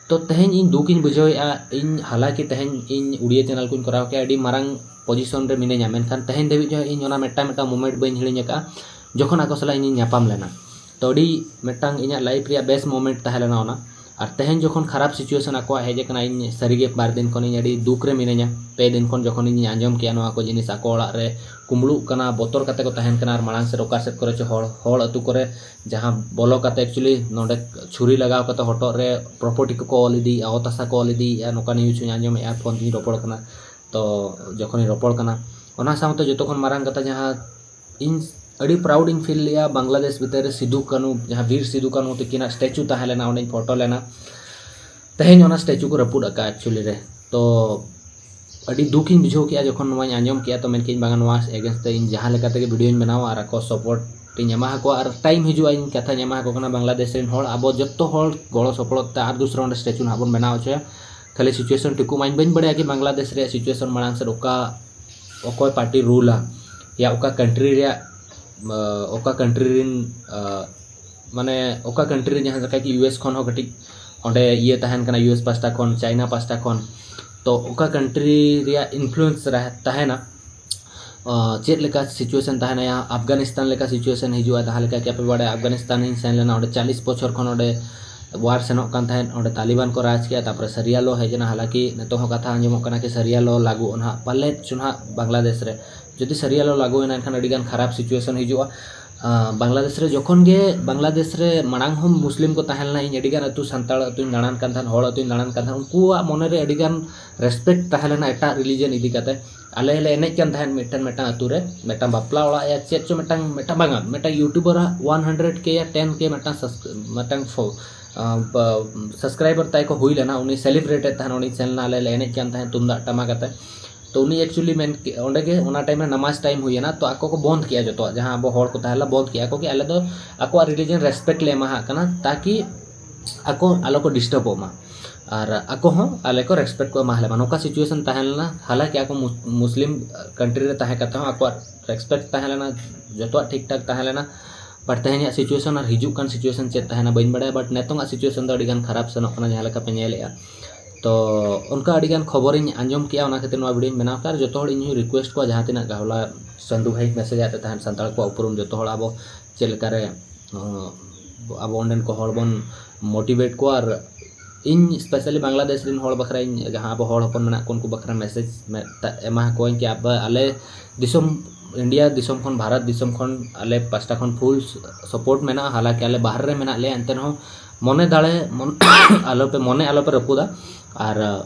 ᱛᱚ ᱛᱮᱦᱮᱧ ᱤᱧ ᱫᱩᱠ ᱤᱧ ᱵᱩᱡᱷᱟᱹᱣᱮᱫᱼᱟ, ᱤᱧ ᱦᱟᱞᱟᱠᱤ ᱛᱮᱦᱮᱧ ᱤᱧ ᱩᱲᱤᱭᱟ ᱪᱮᱱᱮᱞ ᱠᱚᱧ ᱠᱚᱨᱟᱣ ᱠᱮᱫᱼᱟ, ᱟᱹᱰᱤ ᱢᱟᱨᱟᱝ ᱯᱚᱡᱤᱥᱚᱱ ᱨᱮ ᱢᱤᱱᱟᱹᱧᱟ, ᱢᱮᱱᱠᱷᱟᱱ ᱛᱮᱦᱮᱧ ᱫᱷᱟᱹᱵᱤᱡ ᱦᱚᱸ ᱤᱧ ᱚᱱᱟ ᱢᱤᱫᱴᱟᱝ ᱢᱤᱫᱴᱟᱝ ᱢᱳᱢᱮᱱᱴ ᱵᱟᱹᱧ ᱦᱤᱲᱤᱧ ᱟᱠᱟᱫᱼᱟ, ᱡᱚᱠᱷᱚᱱ ᱟᱠᱚ ᱥᱟᱞᱟᱜ ᱤᱧᱤᱧ ᱧᱟᱯᱟᱢ ᱞᱮᱱᱟ᱾ ᱛᱚ ᱟᱹᱰᱤ ᱢᱤᱫᱴᱟᱝ ᱤᱧᱟᱹᱜ ᱞᱟᱭᱤᱯᱷ ᱨᱮᱭᱟᱜ ᱵᱮᱥ ᱢᱳᱢᱮᱱᱴ ᱛᱟᱦᱮᱸ ᱞᱮᱱᱟ ᱚᱱᱟ᱾ ᱟᱨ ᱛᱮᱦᱮᱧ ᱡᱚᱠᱷᱚᱱ ᱠᱷᱟᱨᱟᱯ ᱥᱤᱪᱩᱭᱮᱥᱚᱱ ᱟᱠᱚᱣᱟᱜ ᱦᱮᱡ ᱟᱠᱟᱱᱟ, ᱤᱧ ᱥᱟᱹᱨᱤᱜᱮ ᱵᱟᱨ ᱫᱤᱱ ᱠᱷᱚᱱ ᱤᱧ ᱟᱹᱰᱤ ᱫᱩᱠ ᱨᱮ ᱢᱤᱱᱟᱹᱧᱟ᱾ ᱯᱮ ᱫᱤᱱ ᱠᱷᱚᱱ ᱡᱚᱠᱷᱚᱱ ᱤᱧ ᱟᱸᱡᱚᱢ ᱠᱮᱜᱼᱟ ᱱᱚᱣᱟ ᱠᱚ ᱡᱤᱱᱤᱥ ᱟᱠᱚ ᱚᱲᱟᱜ ᱨᱮ ᱠᱩᱢᱵᱽᱲᱩᱜ ᱠᱟᱱᱟ, ᱵᱚᱛᱚᱨ ᱠᱟᱛᱮ ᱠᱚ ᱛᱟᱦᱮᱱ ᱠᱟᱱᱟ, ᱟᱨ ᱢᱟᱲᱟᱝ ᱥᱮᱫ ᱚᱠᱟ ᱥᱮᱫ ᱠᱚᱨᱮ ᱪᱚ ᱦᱚᱲ, ᱦᱚᱲ ᱟᱹᱛᱩ ᱠᱚᱨᱮ ᱡᱟᱦᱟᱸ ᱵᱚᱞᱚ ᱠᱟᱛᱮ actually ᱱᱚᱰᱮ ᱪᱷᱩᱨᱤ ᱞᱟᱜᱟᱣ ᱠᱟᱛᱮ ᱦᱚᱴᱚᱜ ᱨᱮ ᱯᱨᱚᱯᱟᱨᱴᱤ ᱠᱚᱠᱚ ᱚᱞ ᱤᱫᱤᱭᱮᱫᱼᱟ, ᱚᱛ ᱦᱟᱥᱟ ᱠᱚ ᱚᱞ ᱤᱫᱤᱭᱮᱫᱼᱟ, ᱱᱚᱝᱠᱟ ᱱᱤᱭᱩᱡᱽ ᱦᱚᱸᱧ ᱟᱸᱡᱚᱢᱮᱫᱼᱟ, ᱯᱷᱳᱱ ᱛᱮᱧ ᱨᱚᱯᱚᱲ ᱠᱟᱱᱟ᱾ ᱛᱚ ᱡᱚᱠᱷᱚᱱᱤᱧ ᱨᱚᱯᱚᱲ ᱠᱟᱱᱟ, ᱚᱱᱟ ᱥᱟᱶᱛᱮ ᱡᱚᱛᱚ ᱠᱷᱚᱱ ᱢᱟᱨᱟᱝ ᱠᱟᱛᱷᱟ ᱡᱟᱦᱟᱸ ᱤᱧ ᱟᱹᱰᱤ ᱯᱨᱟᱣᱩᱰ ᱤᱧ ᱯᱷᱤᱞ ᱞᱮᱜᱼᱟ, ᱵᱟᱝᱞᱟᱫᱮᱥ ᱵᱷᱤᱛᱟᱹᱨ ᱨᱮ ᱥᱤᱫᱩ ᱠᱟᱹᱱᱩ, ᱡᱟᱦᱟᱸ ᱵᱤᱨ ᱥᱤᱫᱩ ᱠᱟᱹᱱᱩ ᱛᱤᱠᱤᱱᱟᱜ ᱥᱴᱮᱪᱩ ᱛᱟᱦᱮᱸ ᱞᱮᱱᱟ, ᱚᱸᱰᱮᱧ ᱯᱷᱳᱴᱳ ᱞᱮᱱᱟ᱾ ᱛᱮᱦᱮᱧ ᱚᱱᱟ ᱥᱴᱮᱪᱩ ᱠᱚ ᱨᱟᱹᱯᱩᱫ ᱟᱠᱟᱫᱼᱟ actually ᱨᱮ᱾ ᱛᱚ ᱟᱹᱰᱤ ᱫᱩᱠ ᱤᱧ ᱵᱩᱡᱷᱟᱹᱣ ᱠᱮᱜᱼᱟ ᱡᱚᱠᱷᱚᱱ ᱱᱚᱣᱟᱧ ᱟᱸᱡᱚᱢ ᱠᱮᱜᱼᱟ᱾ ᱛᱚ ᱢᱮᱱᱠᱮᱫ ᱵᱟᱝᱟ, ᱱᱚᱣᱟ against ᱛᱮ ᱤᱧ ᱡᱟᱦᱟᱸ ᱞᱮᱠᱟ ᱛᱮᱜᱮ ᱵᱷᱤᱰᱤᱭᱳᱧ ᱵᱮᱱᱟᱣᱟ ᱟᱨ ᱟᱠᱚ ᱥᱚᱯᱳᱨᱴ ᱤᱧ ᱮᱢᱟ ᱟᱠᱚᱣᱟ, ᱟᱨ ᱴᱟᱭᱤᱢ ᱦᱤᱡᱩᱜᱼᱟ, ᱤᱧ ᱠᱟᱛᱷᱟᱧ ᱮᱢᱟ ᱟᱠᱚ ᱠᱟᱱᱟ, ᱵᱟᱝᱞᱟᱫᱮᱥ ᱨᱮᱱ ᱦᱚᱲ ᱟᱵᱚ ᱡᱚᱛᱚ ᱦᱚᱲ ᱜᱚᱲᱚ ᱥᱚᱯᱚᱦᱚᱫ ᱛᱮ ᱟᱨ ᱫᱩᱥᱨᱟ ᱚᱸᱰᱮ ᱥᱴᱮᱪᱩ ᱱᱟᱦᱟᱜ ᱵᱚᱱ ᱵᱮᱱᱟᱣ ᱦᱚᱪᱚᱭᱟ᱾ ᱠᱷᱟᱹᱞᱤ ᱥᱤᱪᱩᱭᱮᱥᱚᱱ ᱴᱷᱤᱠᱚᱜ ᱢᱟ᱾ ᱤᱧ ᱵᱟᱹᱧ ᱵᱟᱲᱟᱭᱟ ᱠᱤ ᱵᱟᱝᱞᱟᱫᱮᱥ ᱨᱮᱭᱟᱜ ᱥᱤᱪᱩᱭᱮᱥᱚᱱ ᱢᱟᱲᱟᱝ ᱥᱮᱫ ᱚᱠᱟ, ᱚᱠᱚᱭ ᱯᱟᱨᱴᱤ ᱨᱩᱞᱟ, ᱭᱟ ᱚᱠᱟ ᱠᱟᱱᱴᱨᱤ ᱨᱮᱭᱟᱜ, ᱟᱸ, ᱚᱠᱟ ᱠᱟᱱᱴᱨᱤ ᱨᱮᱱ, ᱟᱸ, ᱢᱟᱱᱮ ᱚᱠᱟ ᱠᱟᱱᱴᱨᱤ ᱨᱮ ᱡᱟᱦᱟᱸ ᱞᱮᱠᱟ ᱠᱤ ᱤᱭᱩ ᱮᱥ ᱠᱷᱚᱱ ᱦᱚᱸ ᱠᱟᱹᱴᱤᱡ ᱚᱸᱰᱮ ᱤᱭᱟᱹ ᱛᱟᱦᱮᱱ ᱠᱟᱱᱟ, ᱤᱭᱩ ᱮᱥ ᱯᱟᱥᱴᱟ ᱠᱷᱚᱱ, ᱪᱟᱭᱱᱟ ᱯᱟᱥᱴᱟ ᱠᱷᱚᱱ, ᱛᱚ ᱚᱠᱟ ᱠᱟᱱᱴᱨᱤ ᱨᱮᱭᱟᱜ ᱤᱱᱯᱷᱞᱩᱭᱮᱱᱥ ᱛᱟᱦᱮᱱᱟ, ᱟᱸ, ᱪᱮᱫ ᱞᱮᱠᱟ ᱥᱤᱪᱩᱭᱮᱥᱚᱱ ᱛᱟᱦᱮᱱᱟ, ᱭᱟ ᱟᱯᱷᱜᱟᱱᱤᱥᱛᱟᱱ ᱞᱮᱠᱟ ᱥᱤᱪᱩᱭᱮᱥᱚᱱ ᱦᱤᱡᱩᱜᱼᱟ, ᱡᱟᱦᱟᱸ ᱞᱮᱠᱟ ᱠᱤ ᱟᱯᱮ ᱵᱟᱲᱟᱭᱟ ᱟᱯᱷᱜᱟᱱᱤᱥᱛᱟᱱ ᱤᱧ ᱥᱮᱱ ᱞᱮᱱᱟ, ᱚᱸᱰᱮ ᱪᱟᱞᱤᱥ ᱵᱚᱪᱷᱚᱨ ᱠᱷᱚᱱ ᱚᱸᱰᱮ ᱣᱟᱨ ᱥᱮᱱᱚᱜ ᱠᱟᱱ ᱛᱟᱦᱮᱸᱫ, ᱚᱸᱰᱮ ᱛᱟᱞᱤᱵᱟᱱ ᱠᱚ ᱨᱟᱡᱽ ᱠᱮᱜᱼᱟ, ᱛᱟᱨᱯᱚᱨᱮ ᱥᱟᱹᱨᱤᱭᱟ ᱞᱚ ᱦᱮᱡ ᱮᱱᱟ, ᱦᱟᱞᱟᱠᱤ ᱱᱤᱛᱚᱜ ᱦᱚᱸ ᱠᱟᱛᱷᱟ ᱟᱸᱡᱚᱢᱚᱜ ᱠᱟᱱᱟ ᱠᱤ ᱥᱟᱹᱨᱤᱭᱟ ᱞᱚ ᱞᱟᱹᱜᱩᱜᱼᱟ ᱱᱟᱦᱟᱜ, ᱯᱟᱞᱮᱫ ᱪᱚ ᱱᱟᱦᱟᱜ ᱵᱟᱝᱞᱟᱫᱮᱥ ᱨᱮ᱾ ᱡᱩᱫᱤ ᱥᱟᱹᱨᱤᱭᱟ ᱞᱚ ᱞᱟᱹᱜᱩᱭᱮᱱᱟ ᱮᱱᱠᱷᱟᱱ ᱟᱹᱰᱤᱜᱟᱱ ᱠᱷᱟᱨᱟᱯ ᱥᱤᱪᱩᱭᱮᱥᱚᱱ ᱦᱤᱡᱩᱜᱼᱟ᱾ ᱵᱟᱝᱞᱟᱫᱮᱥ ᱨᱮ ᱡᱚᱠᱷᱚᱱ ᱜᱮ, ᱵᱟᱝᱞᱟᱫᱮᱥ ᱨᱮ ᱢᱟᱲᱟᱝ ᱦᱚᱸ ᱢᱩᱥᱞᱤᱢ ᱠᱚ ᱛᱟᱦᱮᱸ ᱞᱮᱱᱟ, ᱤᱧ ᱟᱹᱰᱤᱜᱟᱱ ᱟᱹᱛᱩ ᱥᱟᱱᱛᱟᱲ ᱟᱹᱛᱩᱧ ᱫᱟᱬᱟᱱ ᱠᱟᱱ ᱛᱟᱦᱮᱸᱫ, ᱦᱚᱲ ᱟᱹᱛᱩᱧ ᱫᱟᱬᱟᱱ ᱠᱟᱱ ᱛᱟᱦᱮᱸᱫ, ᱩᱱᱠᱩᱣᱟᱜ ᱢᱚᱱᱮᱨᱮ ᱟᱹᱰᱤᱜᱟᱱ ᱨᱮᱥᱯᱮᱠᱴ ᱛᱟᱦᱮᱸ ᱞᱮᱱᱟ ᱮᱴᱟᱜ ᱨᱤᱞᱤᱡᱚᱱ ᱤᱫᱤ ᱠᱟᱛᱮ᱾ ᱟᱞᱮ ᱞᱮ ᱮᱱᱮᱡ ᱠᱟᱱ ᱛᱟᱦᱮᱸᱫ ᱢᱤᱫᱴᱮᱱ ᱢᱤᱫᱴᱟᱝ ᱟᱹᱛᱩ ᱨᱮ, ᱢᱤᱫᱴᱟᱝ ᱵᱟᱯᱞᱟ ᱚᱲᱟᱜ ᱭᱟ ᱪᱮᱫ ᱪᱚ ᱢᱤᱫᱴᱟᱝ, ᱢᱤᱫᱴᱟᱝ ᱵᱟᱝᱟ, ᱢᱤᱫᱴᱟᱝ YouTuber ᱟᱜ ᱚᱣᱟᱱ ᱦᱟᱱᱰᱨᱮᱰ ᱠᱮ ᱭᱟ ᱴᱮᱱ ᱠᱮ ᱢᱤᱫᱴᱟᱝ ᱥᱟᱵᱥ-, ᱢᱤᱫᱴᱟᱝ ᱥᱟᱵᱥᱠᱨᱟᱭᱵᱟᱨ ᱛᱟᱭ ᱠᱚ ᱦᱩᱭ ᱞᱮᱱᱟ, ᱩᱱᱤ ᱥᱮᱞᱤᱵᱨᱮᱴ ᱮᱫ ᱛᱟᱦᱮᱸᱫ, ᱩᱱᱤ ᱥᱮᱱ ᱞᱮᱱᱟ, ᱟᱞᱮ ᱞᱮ ᱮᱱᱮᱡ ᱠᱟᱱ ᱛᱟᱦᱮᱸᱫ ᱛᱩᱢᱫᱟᱜ ᱴᱟᱢᱟᱠ ᱟᱛᱮ᱾ ᱛᱚ ᱩᱱᱤ ᱮᱠᱪᱩᱭᱮᱞᱤ ᱢᱮᱱ ᱠᱮ-, ᱚᱸᱰᱮ ᱜᱮ ᱚᱱᱟ ᱴᱟᱭᱤᱢ ᱨᱮ ᱱᱟᱢᱟᱡᱽ ᱴᱟᱭᱤᱢ ᱦᱩᱭᱮᱱᱟ, ᱛᱚ ᱟᱠᱚ ᱠᱚ ᱵᱚᱱᱫᱷ ᱠᱮᱜᱼᱟ ᱡᱚᱛᱚᱣᱟᱜ, ᱡᱟᱦᱟᱸ ᱟᱵᱚ ᱦᱚᱲ ᱠᱚ ᱛᱟᱦᱮᱸ ᱞᱮᱱᱟ ᱵᱚᱱᱫᱷ ᱠᱮᱜᱼᱟ ᱠᱚ ᱠᱤ ᱟᱞᱮ ᱫᱚ ᱟᱠᱚᱣᱟᱜ ᱨᱤᱞᱤᱡᱚᱱ ᱨᱮᱥᱯᱮᱠᱴ ᱞᱮ ᱮᱢᱟᱦᱟᱜ ᱠᱟᱱᱟ, ᱛᱟᱠᱤ ᱟᱠᱚ ᱟᱞᱚ ᱠᱚ ᱰᱤᱥᱴᱟᱨᱵᱚᱜ ᱢᱟ ᱟᱨ ᱟᱠᱚ ᱦᱚᱸ ᱟᱞᱮ ᱠᱚ ᱨᱮᱥᱯᱮᱠᱴ ᱠᱚ ᱮᱢᱟ ᱞᱮ ᱢᱟ, ᱱᱚᱝᱠᱟ ᱥᱤᱪᱩᱭᱮᱥᱚᱱ ᱛᱟᱦᱮᱸ ᱞᱮᱱᱟ᱾ ᱦᱟᱞᱟᱠᱤ ᱟᱠᱚ ᱢᱩᱥ-, ᱢᱩᱥᱞᱤᱢ ᱠᱟᱱᱴᱨᱤ ᱨᱮ ᱛᱟᱦᱮᱸ ᱠᱟᱛᱮ ᱦᱚᱸ ᱟᱠᱚᱣᱟᱜ ᱨᱮᱥᱯᱮᱠᱴ ᱛᱟᱦᱮᱸ ᱞᱮᱱᱟ, ᱡᱚᱛᱚᱣᱟᱜ ᱴᱷᱤᱠ ᱴᱷᱟᱠ ᱛᱟᱦᱮᱸ ᱞᱮᱱᱟ᱾ ᱵᱟᱴ ᱛᱮᱦᱮᱧᱟᱜ ᱥᱤᱪᱩᱭᱮᱥᱚᱱ ᱟᱨ ᱦᱤᱡᱩᱜ ᱠᱟᱱ ᱥᱤᱪᱩᱭᱮᱥᱚᱱ ᱪᱮᱫ ᱛᱟᱦᱮᱱᱟ ᱵᱟᱹᱧ ᱵᱟᱲᱟᱭᱟ, ᱵᱟᱴ ᱱᱤᱛᱚᱝᱟᱜ ᱥᱤᱪᱩᱭᱮᱥᱚᱱ ᱫᱚ ᱟᱹᱰᱤ ᱜᱟᱱ ᱠᱷᱟᱨᱟᱯ ᱥᱮᱱᱚᱜ ᱠᱟᱱᱟ, ᱡᱟᱦᱟᱸ ᱞᱮᱠᱟ ᱯᱮ ᱧᱮᱞᱮᱜᱼᱟ᱾ ᱛᱚ ᱚᱱᱠᱟ ᱟᱹᱰᱤ ᱜᱟᱱ ᱠᱷᱚᱵᱚᱨᱤᱧ ᱟᱸᱡᱚᱢ ᱠᱮᱜᱼᱟ, ᱚᱱᱟ ᱠᱷᱟᱹᱛᱤᱨ ᱱᱚᱣᱟ ᱵᱷᱤᱰᱤᱭᱳᱧ ᱵᱮᱱᱟᱣ ᱠᱮᱫᱟ᱾ ᱟᱨ ᱡᱚᱛᱚ ᱦᱚᱲ ᱤᱧ ᱦᱚᱸᱧ ᱨᱤᱠᱩᱭᱮᱥᱴ ᱠᱚᱣᱟ, ᱡᱟᱦᱟᱸ ᱛᱤᱱᱟᱹᱜ ᱜᱟᱦᱞᱟ ᱥᱟᱱᱫᱩ ᱵᱷᱟᱭ ᱢᱮᱥᱮᱡᱽ ᱟᱛᱮ ᱛᱟᱦᱮᱱ ᱥᱟᱱᱛᱟᱲ ᱠᱚᱣᱟᱜ ᱩᱯᱨᱩᱢ, ᱡᱚᱛᱚ ᱦᱚᱲ ᱟᱵᱚ ᱪᱮᱫ ᱞᱮᱠᱟᱨᱮ, ᱟᱵᱚ ᱚᱸᱰᱮᱱ ᱠᱚ ᱦᱚᱲ ᱵᱚᱱ ᱢᱳᱴᱤᱵᱷᱮᱴ ᱠᱚᱣᱟ᱾ ᱟᱨ ᱤᱧ ᱥᱯᱮᱥᱟᱞᱤ ᱵᱟᱝᱞᱟᱫᱮᱥ ᱨᱮᱱ ᱦᱚᱲ ᱵᱟᱠᱷᱨᱟ, ᱤᱧ ᱡᱟᱦᱟᱸ ᱟᱵᱚ ᱦᱚᱲ ᱦᱚᱯᱚᱱ ᱢᱮᱱᱟᱜ ᱠᱚ, ᱩᱱᱠᱩ ᱵᱟᱠᱷᱨᱟ ᱢᱮᱥᱮᱡᱽ ᱮᱢᱟ ᱠᱚᱣᱟᱧ ᱠᱤ ᱟᱯᱮ, ᱟᱞᱮ ᱫᱤᱥᱚᱢ, ᱤᱱᱰᱤᱭᱟ ᱫᱤᱥᱚᱢ ᱠᱷᱚᱱ, ᱵᱷᱟᱨᱚᱛ ᱫᱤᱥᱚᱢ ᱠᱷᱚᱱ ᱟᱞᱮ ᱯᱟᱥᱴᱟ ᱠᱷᱚᱱ ᱯᱷᱩᱞ ᱥᱟᱯᱳᱨᱴ ᱢᱮᱱᱟᱜᱼᱟ᱾ ᱦᱟᱞᱟᱠᱤ ᱟᱞᱮ ᱵᱟᱦᱨᱮ ᱨᱮ ᱢᱮᱱᱟᱜ ᱞᱮᱭᱟ, ᱮᱱᱛᱮ ᱨᱮᱦᱚᱸ ᱢᱚᱱᱮ ᱫᱟᱲᱮ, ᱢᱚᱱ-, ᱟᱞᱚᱯᱮ, ᱢᱚᱱᱮ ᱟᱞᱚᱯᱮ ᱨᱟᱹᱯᱩᱫᱟ᱾ ᱟᱨ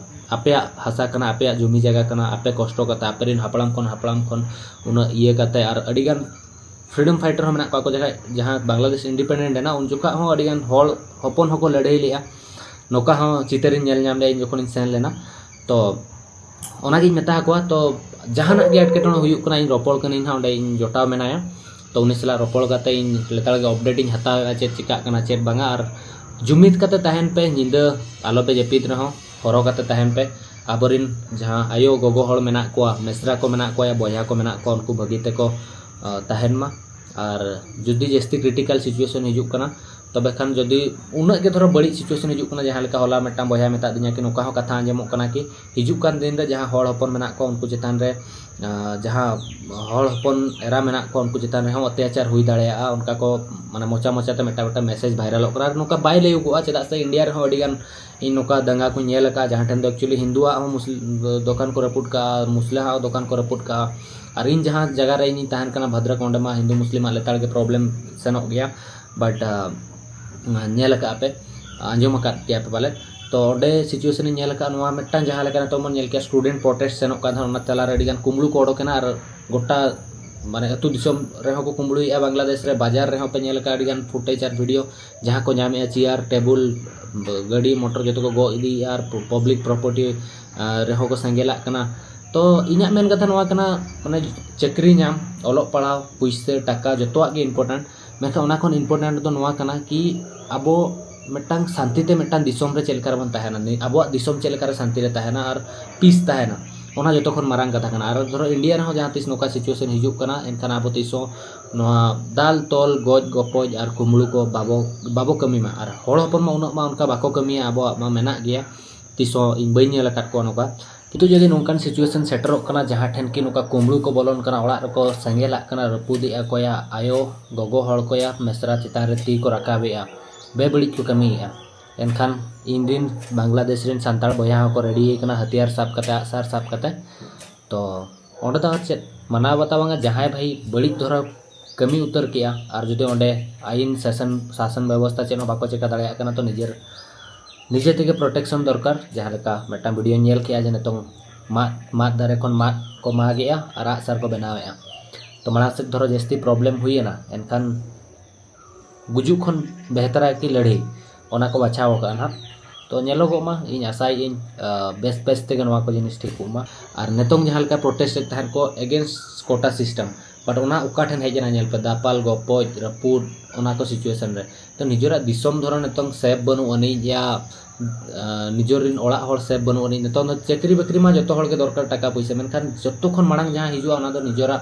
ᱟᱯᱮᱭᱟᱜ ᱦᱟᱥᱟ ᱠᱟᱱᱟ, ᱟᱯᱮᱭᱟᱜ ᱡᱩᱢᱤ ᱡᱟᱭᱜᱟ ᱠᱟᱱᱟ, ᱟᱯᱮ ᱠᱚᱥᱴᱚ ᱠᱟᱛᱮ, ᱟᱯᱮ ᱨᱮᱱ ᱦᱟᱯᱲᱟᱢ ᱠᱷᱚᱱ, ᱦᱟᱯᱲᱟᱢ ᱠᱷᱚᱱ ᱩᱱᱟᱹᱜ ᱤᱭᱟᱹ ᱠᱟᱛᱮ, ᱟᱨ ᱟᱹᱰᱤᱜᱟᱱ ᱯᱷᱨᱤᱰᱚᱢ ᱯᱷᱟᱭᱴᱟᱨ ᱦᱚᱸ ᱢᱮᱱᱟᱜ ᱠᱚᱣᱟ ᱠᱚ᱾ ᱡᱟᱦᱟᱸ, ᱡᱟᱦᱟᱸ ᱵᱟᱝᱞᱟᱫᱮᱥ ᱤᱱᱰᱤᱯᱮᱱᱰᱮᱱᱴ ᱮᱱᱟ, ᱩᱱ ᱡᱚᱠᱷᱟᱜ ᱦᱚᱸ ᱟᱹᱰᱤᱜᱟᱱ ᱦᱚᱲ ᱦᱚᱯᱚᱱ ᱦᱚᱸᱠᱚ ᱞᱟᱹᱲᱦᱟᱹᱭ ᱞᱮᱜᱼᱟ᱾ ᱱᱚᱝᱠᱟ ᱦᱚᱸ ᱪᱤᱛᱟᱹᱨᱤᱧ ᱧᱮᱞ ᱧᱟᱢ ᱞᱮᱜᱼᱟ ᱤᱧ ᱡᱚᱠᱷᱚᱱᱤᱧ ᱥᱮᱱ ᱞᱮᱱᱟ᱾ ᱛᱚ ᱚᱱᱟᱜᱤᱧ ᱢᱮᱛᱟ ᱠᱚᱣᱟ, ᱛᱚ ᱡᱟᱦᱟᱱᱟᱜ ᱜᱮ ᱮᱴᱠᱮᱴᱚᱬᱮ ᱦᱩᱭᱩᱜ ᱠᱟᱱᱟ, ᱤᱧ ᱨᱚᱯᱚᱲ ᱠᱟᱹᱱᱟᱹᱧ ᱦᱟᱸᱜ, ᱚᱸᱰᱮ ᱤᱧ ᱡᱚᱴᱟᱣ ᱢᱮᱱᱟᱭᱟ᱾ ᱛᱚ ᱩᱱᱤ ᱥᱟᱞᱟᱜ ᱨᱚᱯᱚᱲ ᱠᱟᱛᱮ ᱤᱧ ᱞᱮᱛᱟᱲ ᱜᱮ ᱟᱯᱰᱮᱴ ᱤᱧ ᱦᱟᱛᱟᱣᱮᱜᱼᱟ ᱪᱮᱫ ᱪᱤᱠᱟᱹᱜ ᱠᱟᱱᱟ ᱪᱮᱫ ᱵᱟᱝᱟ᱾ ᱟᱨ ᱡᱩᱢᱤᱫ ᱠᱟᱛᱮ ᱛᱟᱦᱮᱱ ᱯᱮ, ᱧᱤᱫᱟᱹ ᱟᱞᱚᱯᱮ ᱡᱟᱹᱯᱤᱫ ᱨᱮᱦᱚᱸ ᱦᱚᱨᱦᱚ ᱠᱟᱛᱮ ᱛᱟᱦᱮᱱ ᱯᱮ᱾ ᱟᱵᱚᱨᱮᱱ ᱡᱟᱦᱟᱸ ᱟᱭᱳ ᱜᱚᱜᱚ ᱦᱚᱲ ᱢᱮᱱᱟᱜ ᱠᱚᱣᱟ, ᱢᱤᱥᱨᱟ ᱠᱚ ᱢᱮᱱᱟᱜ ᱠᱚᱣᱟ, ᱵᱚᱭᱦᱟ ᱠᱚ ᱢᱮᱱᱟᱜ ᱠᱚᱣᱟ, ᱩᱱᱠᱩ ᱵᱷᱟᱹᱜᱤ ᱛᱮᱠᱚ, ᱟ, ᱛᱟᱦᱮᱱ ᱢᱟ᱾ ᱟᱨ ᱡᱩᱫᱤ ᱡᱟᱹᱥᱛᱤ ᱠᱨᱤᱴᱤᱠᱟᱞ ᱥᱤᱪᱩᱭᱮᱥᱚᱱ ᱦᱤᱡᱩᱜ ᱠᱟᱱᱟ, ᱛᱚᱵᱮ ᱠᱷᱟᱱ ᱡᱩᱫᱤ ᱩᱱᱟᱹᱜ ᱜᱮ ᱫᱷᱚᱨᱚ ᱵᱟᱹᱲᱤᱡ situation ᱦᱤᱡᱩᱜ ᱠᱟᱱᱟ, ᱡᱟᱦᱟᱸ ᱞᱮᱠᱟ ᱦᱚᱞᱟ ᱢᱤᱫᱴᱟᱝ ᱵᱚᱭᱦᱟ ᱢᱮᱛᱟᱜ ᱫᱤᱧᱟ ᱠᱤ ᱱᱚᱝᱠᱟ ᱦᱚᱸ ᱠᱟᱛᱷᱟ ᱟᱸᱡᱚᱢᱚᱜ ᱠᱟᱱᱟ ᱠᱤ ᱦᱤᱡᱩᱜ ᱠᱟᱱ ᱫᱤᱱ ᱨᱮ ᱡᱟᱦᱟᱸ ᱦᱚᱲ ᱦᱚᱯᱚᱱ ᱢᱮᱱᱟᱜ ᱠᱚᱣᱟ ᱩᱱᱠᱩ ᱪᱮᱛᱟᱱ ᱨᱮ, ᱟᱸ, ᱡᱟᱦᱟᱸ ᱦᱚᱲ ᱦᱚᱯᱚᱱ ᱮᱨᱟ ᱢᱮᱱᱟᱜ ᱠᱚᱣᱟ ᱩᱱᱠᱩ ᱪᱮᱛᱟᱱ ᱨᱮᱦᱚᱸ ᱚᱛᱛᱟᱪᱟᱨ ᱦᱩᱭ ᱫᱟᱲᱮᱭᱟᱜᱼᱟ, ᱚᱱᱠᱟ ᱠᱚ ᱢᱟᱱᱮ ᱢᱚᱪᱟ ᱢᱚᱪᱟᱛᱮ ᱢᱤᱫᱴᱟᱝ ᱢᱤᱫᱴᱟᱝ message viralᱚᱜ ᱠᱟᱱᱟ᱾ ᱟᱨ ᱱᱚᱝᱠᱟ ᱵᱟᱭ ᱞᱟᱹᱭᱚᱜᱚᱜᱼᱟ, ᱪᱮᱫᱟᱜ ᱥᱮ ᱤᱱᱰᱤᱭᱟ ᱨᱮᱦᱚᱸ ᱟᱹᱰᱤᱜᱟᱱ ᱤᱧ ᱱᱚᱝᱠᱟ ᱫᱟᱝᱜᱟ ᱠᱚᱧ ᱧᱮᱞ ᱟᱠᱟᱫᱼᱟ, ᱡᱟᱦᱟᱸ ᱴᱷᱮᱱ ᱫᱚ actually ᱦᱤᱱᱫᱩᱣᱟᱜ ᱦᱚᱸ ᱢᱩᱥᱞᱤᱢ ᱫᱚᱠᱟᱱ ᱠᱚ ᱨᱟᱹᱯᱩᱫ ᱠᱟᱜᱼᱟ, ᱢᱩᱥᱞᱟᱹ ᱦᱟᱜ ᱦᱚᱸ ᱫᱚᱠᱟᱱ ᱠᱚ ᱨᱟᱹᱯᱩᱫ ᱠᱟᱜᱼᱟ᱾ ᱟᱨ ᱤᱧ ᱡᱟᱦᱟᱸ ᱡᱟᱭᱜᱟ ᱨᱮ ᱤᱧᱤᱧ ᱛᱟᱦᱮᱱ ᱠᱟᱱᱟ ᱵᱷᱟᱫᱨᱟᱠ, ᱚᱸᱰᱮ ᱢᱟ ᱦᱤᱱᱫᱩ ᱢᱩᱥᱞᱤᱢᱟᱜ ᱞᱮᱛᱟᱲ ᱜᱮ problem ᱥᱮᱱᱚᱜ ᱜᱮᱭᱟ, but ᱧᱮᱞ ᱟᱠᱟᱫ ᱯᱮ, ᱟᱸᱡᱚᱢ ᱟᱠᱟᱫ ᱜᱮᱭᱟ ᱯᱮ ᱯᱟᱞᱮ᱾ ᱛᱚ ᱚᱸᱰᱮ situation ᱤᱧ ᱧᱮᱞ ᱟᱠᱟᱫ ᱱᱚᱣᱟ ᱢᱤᱫᱴᱟᱝ ᱡᱟᱦᱟᱸ ᱞᱮᱠᱟ ᱱᱤᱛᱚᱜ ᱵᱚᱱ ᱧᱮᱞ ᱠᱮᱜᱼᱟ student protest ᱥᱮᱱᱚᱜ ᱠᱟᱱ ᱛᱟᱦᱮᱸᱫ, ᱚᱱᱟ ᱛᱟᱞᱟᱨᱮ ᱟᱹᱰᱤᱜᱟᱱ ᱠᱩᱢᱵᱽᱲᱩ ᱠᱚ ᱚᱰᱚᱠ ᱮᱱᱟ ᱟᱨ ᱜᱚᱴᱟ ᱢᱟᱱᱮ ᱟᱹᱛᱩ ᱫᱤᱥᱚᱢ ᱨᱮᱦᱚᱸ ᱠᱚ ᱠᱩᱢᱵᱽᱲᱩᱭᱮᱫᱼᱟ, ᱵᱟᱝᱞᱟᱫᱮᱥ ᱨᱮ ᱵᱟᱡᱟᱨ ᱨᱮᱦᱚᱸ ᱯᱮ ᱧᱮᱞ ᱟᱠᱟᱫ ᱟᱹᱰᱤᱜᱟᱱ footage ᱟᱨ video ᱡᱟᱦᱟᱸ ᱠᱚ ᱧᱟᱢᱮᱜᱼᱟ, chair table, ᱜᱟᱹᱰᱤ ᱢᱚᱴᱚᱨ ᱡᱚᱛᱚ ᱠᱚ ᱜᱚᱜ ᱤᱫᱤᱭᱮᱫᱼᱟ ᱟᱨ public property ᱨᱮᱦᱚᱸ ᱠᱚ ᱥᱮᱸᱜᱮᱞᱟᱜ ᱠᱟᱱᱟ᱾ ᱛᱚ ᱤᱧᱟᱹᱜ ᱢᱮᱱ ᱠᱟᱛᱷᱟ ᱱᱚᱣᱟ ᱠᱟᱱᱟ, ᱢᱟᱱᱮ ᱪᱟᱹᱠᱨᱤ ᱧᱟᱢ, ᱚᱞᱚᱜ ᱯᱟᱲᱦᱟᱣ, ᱯᱩᱭᱥᱟᱹ ᱴᱟᱠᱟ ᱡᱚᱛᱚᱣᱟᱜ ᱜᱮ important, ᱢᱮᱱᱠᱷᱟᱱ ᱚᱱᱟ ᱠᱷᱚᱱ important ᱫᱚ ᱱᱚᱣᱟ ᱠᱟᱱᱟ ᱠᱤ ᱟᱵᱚ ᱢᱤᱫᱴᱟᱝ ᱥᱟᱱᱛᱤ ᱛᱮ ᱢᱤᱫᱴᱟᱝ ᱫᱤᱥᱚᱢ ᱨᱮ ᱪᱮᱫ ᱞᱮᱠᱟ ᱨᱮᱵᱚᱱ ᱛᱟᱦᱮᱱᱟ, ᱱᱤ-, ᱟᱵᱚᱣᱟᱜ ᱫᱤᱥᱚᱢ ᱪᱮᱫ ᱞᱮᱠᱟ ᱨᱮ ᱥᱟᱱᱛᱤ ᱨᱮ ᱛᱟᱦᱮᱱᱟ ᱟᱨ peace ᱛᱟᱦᱮᱱᱟ, ᱚᱱᱟ ᱡᱚᱛᱚ ᱠᱷᱚᱱ ᱢᱟᱨᱟᱝ ᱠᱟᱛᱷᱟ ᱠᱟᱱᱟ᱾ ᱟᱨ ᱫᱷᱚᱨᱚ ᱤᱱᱰᱤᱭᱟ ᱨᱮᱦᱚᱸ ᱡᱟᱦᱟᱸ ᱛᱤᱥ ᱱᱚᱝᱠᱟ situation ᱦᱤᱡᱩᱜ ᱠᱟᱱᱟ, ᱮᱱᱠᱷᱟᱱ ᱟᱵᱚ ᱛᱤᱥ ᱦᱚᱸ ᱱᱚᱣᱟ ᱫᱟᱞ ᱛᱚᱞ ᱜᱚᱡ ᱜᱚᱯᱚᱡ ᱟᱨ ᱠᱩᱢᱵᱽᱲᱩ ᱠᱚ ᱵᱟᱵᱚ, ᱵᱟᱵᱚ ᱠᱟᱹᱢᱤ ᱢᱟ᱾ ᱟᱨ ᱦᱚᱲ ᱦᱚᱯᱚᱱ ᱢᱟ ᱩᱱᱟᱹᱜ ᱢᱟ ᱚᱱᱠᱟ ᱵᱟᱠᱚ ᱠᱟᱹᱢᱤᱭᱟ, ᱟᱵᱚᱣᱟᱜ ᱢᱟ ᱢᱮᱱᱟᱜ ᱜᱮᱭᱟ, ᱛᱤᱥ ᱦᱚᱸ ᱤᱧ ᱵᱟᱹᱧ ᱧᱮᱞ ᱟᱠᱟᱫ ᱠᱚᱣᱟ ᱱᱚᱝᱠᱟ᱾ ᱠᱤᱱᱛᱩ ᱡᱩᱫᱤ ᱱᱚᱝᱠᱟᱱ situation ᱥᱮᱴᱮᱨᱚᱜ ᱠᱟᱱᱟ ᱡᱟᱦᱟᱸ ᱴᱷᱮᱱ ᱠᱤ ᱱᱚᱝᱠᱟ ᱠᱩᱢᱵᱽᱲᱩ ᱠᱚ ᱵᱚᱞᱚᱱ ᱠᱟᱱᱟ, ᱚᱲᱟᱜ ᱨᱮᱠᱚ ᱥᱮᱸᱜᱮᱞᱟᱜ ᱠᱟᱱᱟ, ᱨᱟᱹᱯᱩᱫᱮᱜᱼᱟ ᱠᱚᱭᱟ ᱟᱭᱳ ᱜᱚᱜᱚ ᱦᱚᱲ ᱠᱚᱭᱟ ᱢᱮᱥᱨᱟ ᱪᱮᱛᱟᱱ ᱨᱮ ᱛᱤ ᱠᱚ ᱨᱟᱠᱟᱵᱮᱜᱼᱟ, ᱵᱮᱵᱟᱹᱲᱤᱡ ᱠᱚ ᱠᱟᱹᱢᱤᱭᱮᱜᱼᱟ, ᱮᱱᱠᱷᱟᱱ ᱤᱧ ᱨᱤᱱ ᱵᱟᱝᱞᱟᱫᱮᱥ ᱨᱤᱱ ᱥᱟᱱᱛᱟᱲ ᱵᱚᱭᱦᱟ ᱦᱚᱸᱠᱚ ready ᱟᱠᱟᱱᱟ ᱦᱟᱛᱤᱭᱟᱨ ᱥᱟᱵ ᱠᱟᱛᱮ, ᱟᱜᱼᱥᱟᱨ ᱥᱟᱵ ᱠᱟᱛᱮ᱾ ᱛᱚ ᱚᱸᱰᱮ ᱫᱚ ᱟᱨ ᱪᱮᱫ ᱢᱟᱱᱟᱣ ᱵᱟᱛᱟᱣ ᱵᱟᱝᱟ, ᱡᱟᱦᱟᱸᱭ ᱵᱷᱟᱹᱭ ᱵᱟᱹᱲᱤᱡ ᱫᱷᱚᱨᱟ ᱠᱟᱹᱢᱤ ᱩᱛᱟᱹᱨ ᱠᱮᱜᱼᱟ ᱟᱨ ᱡᱩᱫᱤ ᱚᱸᱰᱮ ᱟᱭᱤᱱ ᱥᱟᱥᱚᱱ, ᱥᱟᱥᱚᱱ ᱵᱮᱵᱚᱥᱛᱷᱟ ᱪᱮᱫ ᱦᱚᱸ ᱵᱟᱠᱚ ᱪᱮᱠᱟ ᱫᱟᱲᱮᱭᱟᱜ ᱠᱟᱱᱟ, ᱛᱚ ᱱᱤᱡᱮᱨ, ᱱᱤᱡᱮ ᱛᱮᱜᱮ protection ᱫᱚᱨᱠᱟᱨ᱾ ᱡᱟᱦᱟᱸ ᱞᱮᱠᱟ ᱢᱤᱫᱴᱟᱝ video ᱧᱮᱞ ᱠᱮᱜᱼᱟ ᱡᱮ ᱱᱤᱛᱚᱝ ᱢᱟᱫ, ᱢᱟᱫ ᱫᱟᱨᱮ ᱠᱷᱚᱱ ᱢᱟᱫ ᱠᱚ ᱢᱟᱜᱮᱜᱼᱟ ᱟᱨ ᱟᱜᱼᱥᱟᱨ ᱠᱚ ᱵᱮᱱᱟᱣᱮᱜᱼᱟ᱾ ᱛᱚ ᱢᱟᱲᱟᱝ ᱥᱮᱫ ᱫᱷᱚᱨᱚ ᱡᱟᱹᱥᱛᱤ problem ᱦᱩᱭᱮᱱᱟ, ᱮᱱᱠᱷᱟᱱ ᱜᱩᱡᱩᱜ ᱠᱷᱚᱱ ᱵᱮᱦᱛᱟᱨᱟ ᱠᱤ ᱞᱟᱹᱲᱦᱟᱹᱭ, ᱚᱱᱟ ᱠᱚ ᱵᱟᱪᱷᱟᱣ ᱟᱠᱟᱫᱼᱟ ᱱᱟᱦᱟᱜ᱾ ᱛᱚ ᱧᱮᱞᱚᱜᱚᱜ ᱢᱟ, ᱤᱧ ᱟᱥᱟᱭᱮᱫ ᱟᱹᱧ, ᱟ, ᱵᱮᱥ ᱵᱮᱥ ᱛᱮᱜᱮ ᱱᱚᱣᱟ ᱠᱚ ᱡᱤᱱᱤᱥ ᱴᱷᱤᱠᱚᱜ ᱢᱟ᱾ ᱟᱨ ᱱᱤᱛᱚᱝ ᱡᱟᱦᱟᱸ ᱞᱮᱠᱟ protest ᱮᱫ ᱛᱟᱦᱮᱸᱫ ᱠᱚ against quota system, but ᱚᱱᱟ ᱚᱠᱟ ᱴᱷᱮᱱ ᱦᱮᱡ ᱮᱱᱟ? ᱧᱮᱞ ᱯᱮ, ᱫᱟᱯᱟᱞ ᱜᱚᱯᱚᱡ ᱨᱟᱹᱯᱩᱫ, ᱚᱱᱟ ᱠᱚ situation ᱨᱮ᱾ ᱛᱚ ᱱᱤᱡᱮᱨᱟᱜ ᱫᱤᱥᱚᱢ ᱫᱷᱚᱨᱚ ᱱᱤᱛᱚᱝ safe ᱵᱟᱹᱱᱩᱜ ᱟᱹᱱᱤᱡ ᱭᱟ, ᱟ, ᱱᱤᱡᱮᱨ ᱨᱤᱱ ᱚᱲᱟᱜ ᱦᱚᱲ safe ᱵᱟᱹᱱᱩᱜ ᱟᱹᱱᱤᱡ᱾ ᱱᱤᱛᱚᱝ ᱫᱚ ᱪᱟᱹᱠᱨᱤ ᱵᱟᱹᱠᱨᱤ ᱢᱟ ᱡᱚᱛᱚ ᱦᱚᱲ ᱜᱮ ᱫᱚᱨᱠᱟᱨ, ᱴᱟᱠᱟ ᱯᱩᱭᱥᱟᱹ, ᱢᱮᱱᱠᱷᱟᱱ ᱡᱚᱛᱚ ᱠᱷᱚᱱ ᱢᱟᱲᱟᱝ ᱡᱟᱦᱟᱸ ᱦᱤᱡᱩᱜᱼᱟ ᱚᱱᱟ ᱫᱚ ᱱᱤᱡᱮᱨᱟᱜ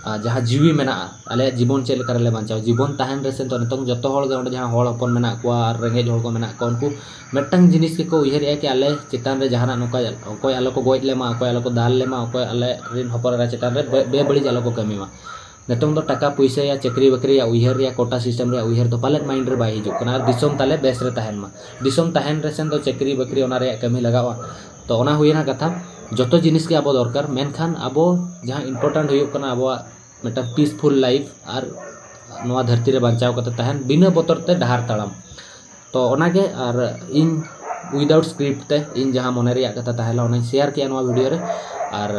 ᱟᱨ ᱡᱟᱦᱟᱸ ᱡᱤᱣᱤ ᱢᱮᱱᱟᱜᱼᱟ, ᱟᱞᱮᱭᱟᱜ ᱡᱤᱵᱚᱱ ᱪᱮᱫ ᱞᱮᱠᱟ ᱨᱮᱞᱮ ᱵᱟᱧᱪᱟᱣᱟ, ᱡᱤᱵᱚᱱ ᱛᱟᱦᱮᱱ ᱨᱮ ᱥᱮ ᱱᱤᱛᱚᱝ ᱡᱚᱛᱚ ᱦᱚᱲ ᱜᱮ, ᱚᱸᱰᱮ ᱡᱟᱦᱟᱸ ᱦᱚᱲ ᱦᱚᱯᱚᱱ ᱢᱮᱱᱟᱜ ᱠᱚᱣᱟ ᱟᱨ ᱨᱮᱸᱜᱮᱡ ᱦᱚᱲ ᱠᱚ ᱢᱮᱱᱟᱜ ᱠᱚᱣᱟ, ᱩᱱᱠᱩ ᱢᱤᱫᱴᱟᱝ ᱡᱤᱱᱤᱥ ᱜᱮᱠᱚ ᱩᱭᱦᱟᱹᱨᱮᱜᱼᱟ ᱠᱤ ᱟᱞᱮ ᱪᱮᱛᱟᱱ ᱨᱮ ᱡᱟᱦᱟᱱᱟᱜ ᱱᱚᱝᱠᱟ ᱚᱠᱚᱭ ᱟᱞᱚ ᱠᱚ ᱜᱚᱡ ᱞᱮᱢᱟ, ᱚᱠᱚᱭ ᱟᱞᱚ ᱠᱚ ᱫᱟᱞ ᱞᱮᱢᱟ, ᱚᱠᱚᱭ ᱟᱞᱮ ᱨᱮᱱ ᱦᱚᱯᱚᱱ ᱮᱨᱟ ᱪᱮᱛᱟᱱ ᱨᱮ ᱵᱮ- ᱵᱮᱵᱟᱹᱲᱤᱡ ᱟᱞᱚ ᱠᱚ ᱠᱟᱹᱢᱤ ᱢᱟ᱾ ᱱᱤᱛᱚᱝ ᱫᱚ ᱴᱟᱠᱟ ᱯᱩᱭᱥᱟᱹ ᱭᱟ ᱪᱟᱹᱠᱨᱤ ᱵᱟᱹᱠᱨᱤ ᱭᱟ ᱩᱭᱦᱟᱹᱨ ᱨᱮᱭᱟᱜ, ᱠᱳᱴᱟ ᱥᱤᱥᱴᱮᱢ ᱨᱮᱭᱟᱜ ᱩᱭᱦᱟᱹᱨ ᱫᱚ ᱯᱟᱞᱮᱫ ᱢᱟᱭᱤᱱᱰ ᱨᱮ ᱵᱟᱭ ᱦᱤᱡᱩᱜ ᱠᱟᱱᱟ᱾ ᱟᱨ ᱫᱤᱥᱚᱢ ᱛᱟᱞᱮ ᱵᱮᱥ ᱨᱮ ᱛᱟᱦᱮᱱ ᱢᱟ, ᱫᱤᱥᱚᱢ ᱛᱟᱦᱮᱱ ᱨᱮ ᱥᱮᱱ ᱫᱚ ᱪᱟᱹᱠᱨᱤ ᱵᱟᱹᱠᱨᱤ ᱚᱱᱟ ᱨᱮᱭᱟᱜ ᱠᱟᱹᱢᱤ ᱞᱟᱜᱟᱜᱼᱟ᱾ ᱛᱚ ᱚᱱᱟ ᱦᱩᱭᱮᱱᱟ ᱠᱟᱛᱷᱟ, ᱡᱚᱛᱚ ᱡᱤᱱᱤᱥ ᱜᱮ ᱟᱵᱚ ᱫᱚᱨᱠᱟᱨ, ᱢᱮᱱᱠᱷᱟᱱ ᱟᱵᱚ ᱡᱟᱦᱟᱸ ᱤᱢᱯᱚᱨᱴᱮᱱᱴ ᱦᱩᱭᱩᱜ ᱠᱟᱱᱟ ᱟᱵᱚᱣᱟᱜ ᱢᱤᱫᱴᱟᱝ ᱯᱤᱥᱯᱷᱩᱞ ᱞᱟᱭᱤᱯᱷ ᱟᱨ ᱱᱚᱣᱟ ᱫᱷᱟᱹᱨᱛᱤ ᱨᱮ ᱵᱟᱧᱪᱟᱣ ᱠᱟᱛᱮ ᱛᱟᱦᱮᱱ ᱵᱤᱱᱟᱹ ᱵᱚᱛᱚᱨ ᱛᱮ ᱰᱟᱦᱟᱨ ᱛᱟᱲᱟᱢ᱾ ᱛᱚ ᱚᱱᱟᱜᱮ, ᱟᱨ ᱤᱧ ᱩᱭᱤᱫᱟᱣᱩᱴ ᱥᱠᱨᱤᱯᱴ ᱛᱮ ᱤᱧ ᱡᱟᱦᱟᱸ ᱢᱚᱱᱮ ᱨᱮᱭᱟᱜ ᱠᱟᱛᱷᱟ ᱛᱟᱦᱮᱸ ᱞᱮᱱᱟ ᱚᱱᱟᱧ ᱥᱮᱭᱟᱨ ᱠᱮᱜᱼᱟ ᱱᱚᱣᱟ ᱵᱷᱤᱰᱤᱭᱳ ᱨᱮ᱾ ᱟᱨ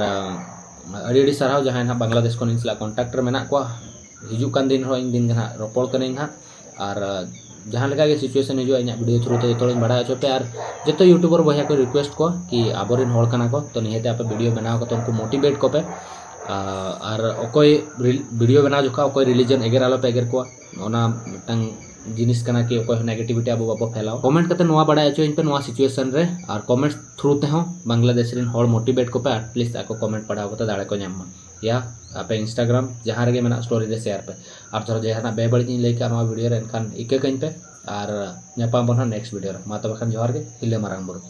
ᱟᱹᱰᱤ ᱟᱹᱰᱤ ᱥᱟᱨᱦᱟᱣ ᱡᱟᱦᱟᱸᱭ ᱱᱟᱦᱟᱜ ᱵᱟᱝᱞᱟᱫᱮᱥ ᱠᱷᱚᱱ ᱤᱧ ᱥᱟᱞᱟᱜ ᱠᱚᱱᱴᱟᱠᱴ ᱨᱮ ᱢᱮᱱᱟᱜ ᱠᱚᱣᱟ᱾ ᱦᱤᱡᱩᱜ ᱠᱟᱱ ᱫᱤᱱ ᱨᱮᱦᱚᱸ ᱤᱧ ᱫᱤᱱ ᱜᱮ ᱱᱟᱦᱟᱜ ᱨᱚᱯᱚᱲ ᱠᱟᱹᱱᱟᱹᱧ ᱱᱟᱦᱟᱜ᱾ ᱟᱨ ᱡᱟᱦᱟᱸ ᱞᱮᱠᱟ ᱜᱮ ᱥᱤᱪᱩᱭᱮᱥᱚᱱ ᱦᱤᱡᱩᱜᱼᱟ, ᱤᱧᱟᱹᱜ ᱵᱷᱤᱰᱤᱭᱳ ᱛᱷᱨᱩ ᱛᱮ ᱡᱚᱛᱚ ᱦᱚᱲᱤᱧ ᱵᱟᱲᱟᱭ ᱦᱚᱪᱚ ᱯᱮᱭᱟ᱾ ᱟᱨ ᱡᱚᱛᱚ ᱭᱩᱴᱩᱵᱟᱨ ᱵᱚᱭᱦᱟ ᱠᱚ ᱨᱤᱠᱩᱭᱮᱥᱴ ᱠᱚᱣᱟ ᱠᱤ ᱟᱵᱚᱨᱮᱱ ᱦᱚᱲ ᱠᱟᱱᱟ ᱠᱚ, ᱛᱚ ᱱᱤᱦᱟᱹᱛ ᱟᱯᱮ ᱵᱷᱤᱰᱤᱭᱳ ᱵᱮᱱᱟᱣ ᱠᱟᱛᱮ ᱩᱱᱠᱩ ᱢᱳᱴᱤᱵᱮᱴ ᱠᱚᱯᱮ᱾ ᱟᱨ ᱚᱠᱚᱭ ᱵᱷᱤᱰᱤᱭᱳ ᱵᱮᱱᱟᱣ ᱡᱚᱠᱷᱚᱱ ᱚᱠᱚᱭ ᱨᱤᱞᱤᱡᱚᱱ ᱮᱜᱮᱨ ᱟᱞᱚᱯᱮ ᱮᱜᱮᱨ ᱠᱚᱣᱟ, ᱚᱱᱟ ᱢᱤᱫᱴᱟᱝ ᱡᱤᱱᱤᱥ ᱠᱟᱱᱟ ᱠᱤ ᱚᱠᱚᱭ ᱦᱚᱸ ᱱᱮᱜᱮᱴᱤᱵᱷᱤᱴᱤ ᱟᱵᱚ ᱵᱟᱵᱚ ᱯᱷᱮᱞᱟᱣᱟ᱾ ᱠᱚᱢᱮᱱᱴ ᱠᱟᱛᱮ ᱱᱚᱣᱟ ᱵᱟᱲᱟᱭ ᱦᱚᱪᱚᱧ ᱯᱮ ᱱᱚᱣᱟ ᱥᱤᱪᱩᱭᱮᱥᱚᱱ ᱨᱮ, ᱟᱨ ᱠᱚᱢᱮᱱᱴ ᱛᱷᱨᱩ ᱛᱮᱦᱚᱸ ᱵᱟᱝᱞᱟᱫᱮᱥ ᱨᱮᱱ ᱦᱚᱲ ᱢᱳᱴᱤᱵᱮᱴ ᱠᱚᱯᱮ, ᱟᱴᱞᱤᱥᱴ ᱟᱠᱚ ᱠᱚᱢᱮᱱᱴ ᱯᱟᱲᱦᱟᱣ ᱠᱟᱛᱮ ᱫᱟᱲᱮ ᱠᱚ ᱧᱟᱢ ᱢᱟ᱾ ᱭᱟ ᱟᱯᱮ ᱤᱱᱥᱴᱟᱜᱨᱟᱢ ᱡᱟᱦᱟᱸ ᱨᱮᱜᱮ ᱢᱮᱱᱟᱜ, ᱥᱴᱳᱨᱤ ᱨᱮ ᱥᱮᱭᱟᱨ ᱯᱮ᱾ ᱟᱨ ᱫᱷᱚᱨᱚ ᱡᱟᱦᱟᱱᱟᱜ ᱵᱮᱵᱟᱹᱲᱤᱡ ᱤᱧ ᱞᱟᱹᱭ ᱠᱟᱜᱼᱟ ᱱᱚᱣᱟ ᱵᱷᱤᱰᱤᱭᱳ ᱨᱮ, ᱮᱱᱠᱷᱟᱱ ᱤᱠᱟᱹ ᱠᱟᱹᱧ ᱯᱮ᱾ ᱟᱨ ᱧᱟᱯᱟᱢ ᱵᱚᱱ ᱦᱟᱸᱜ ᱱᱮᱠᱥᱴ ᱵᱷᱤᱰᱤᱭᱳ ᱨᱮ᱾ ᱢᱟ ᱛᱚᱵᱮ ᱠᱷᱟᱱ ᱡᱚᱦᱟᱨ ᱜᱮ, ᱦᱤᱞᱟᱹ ᱢᱟᱨᱟᱝ ᱵᱩᱨᱩ᱾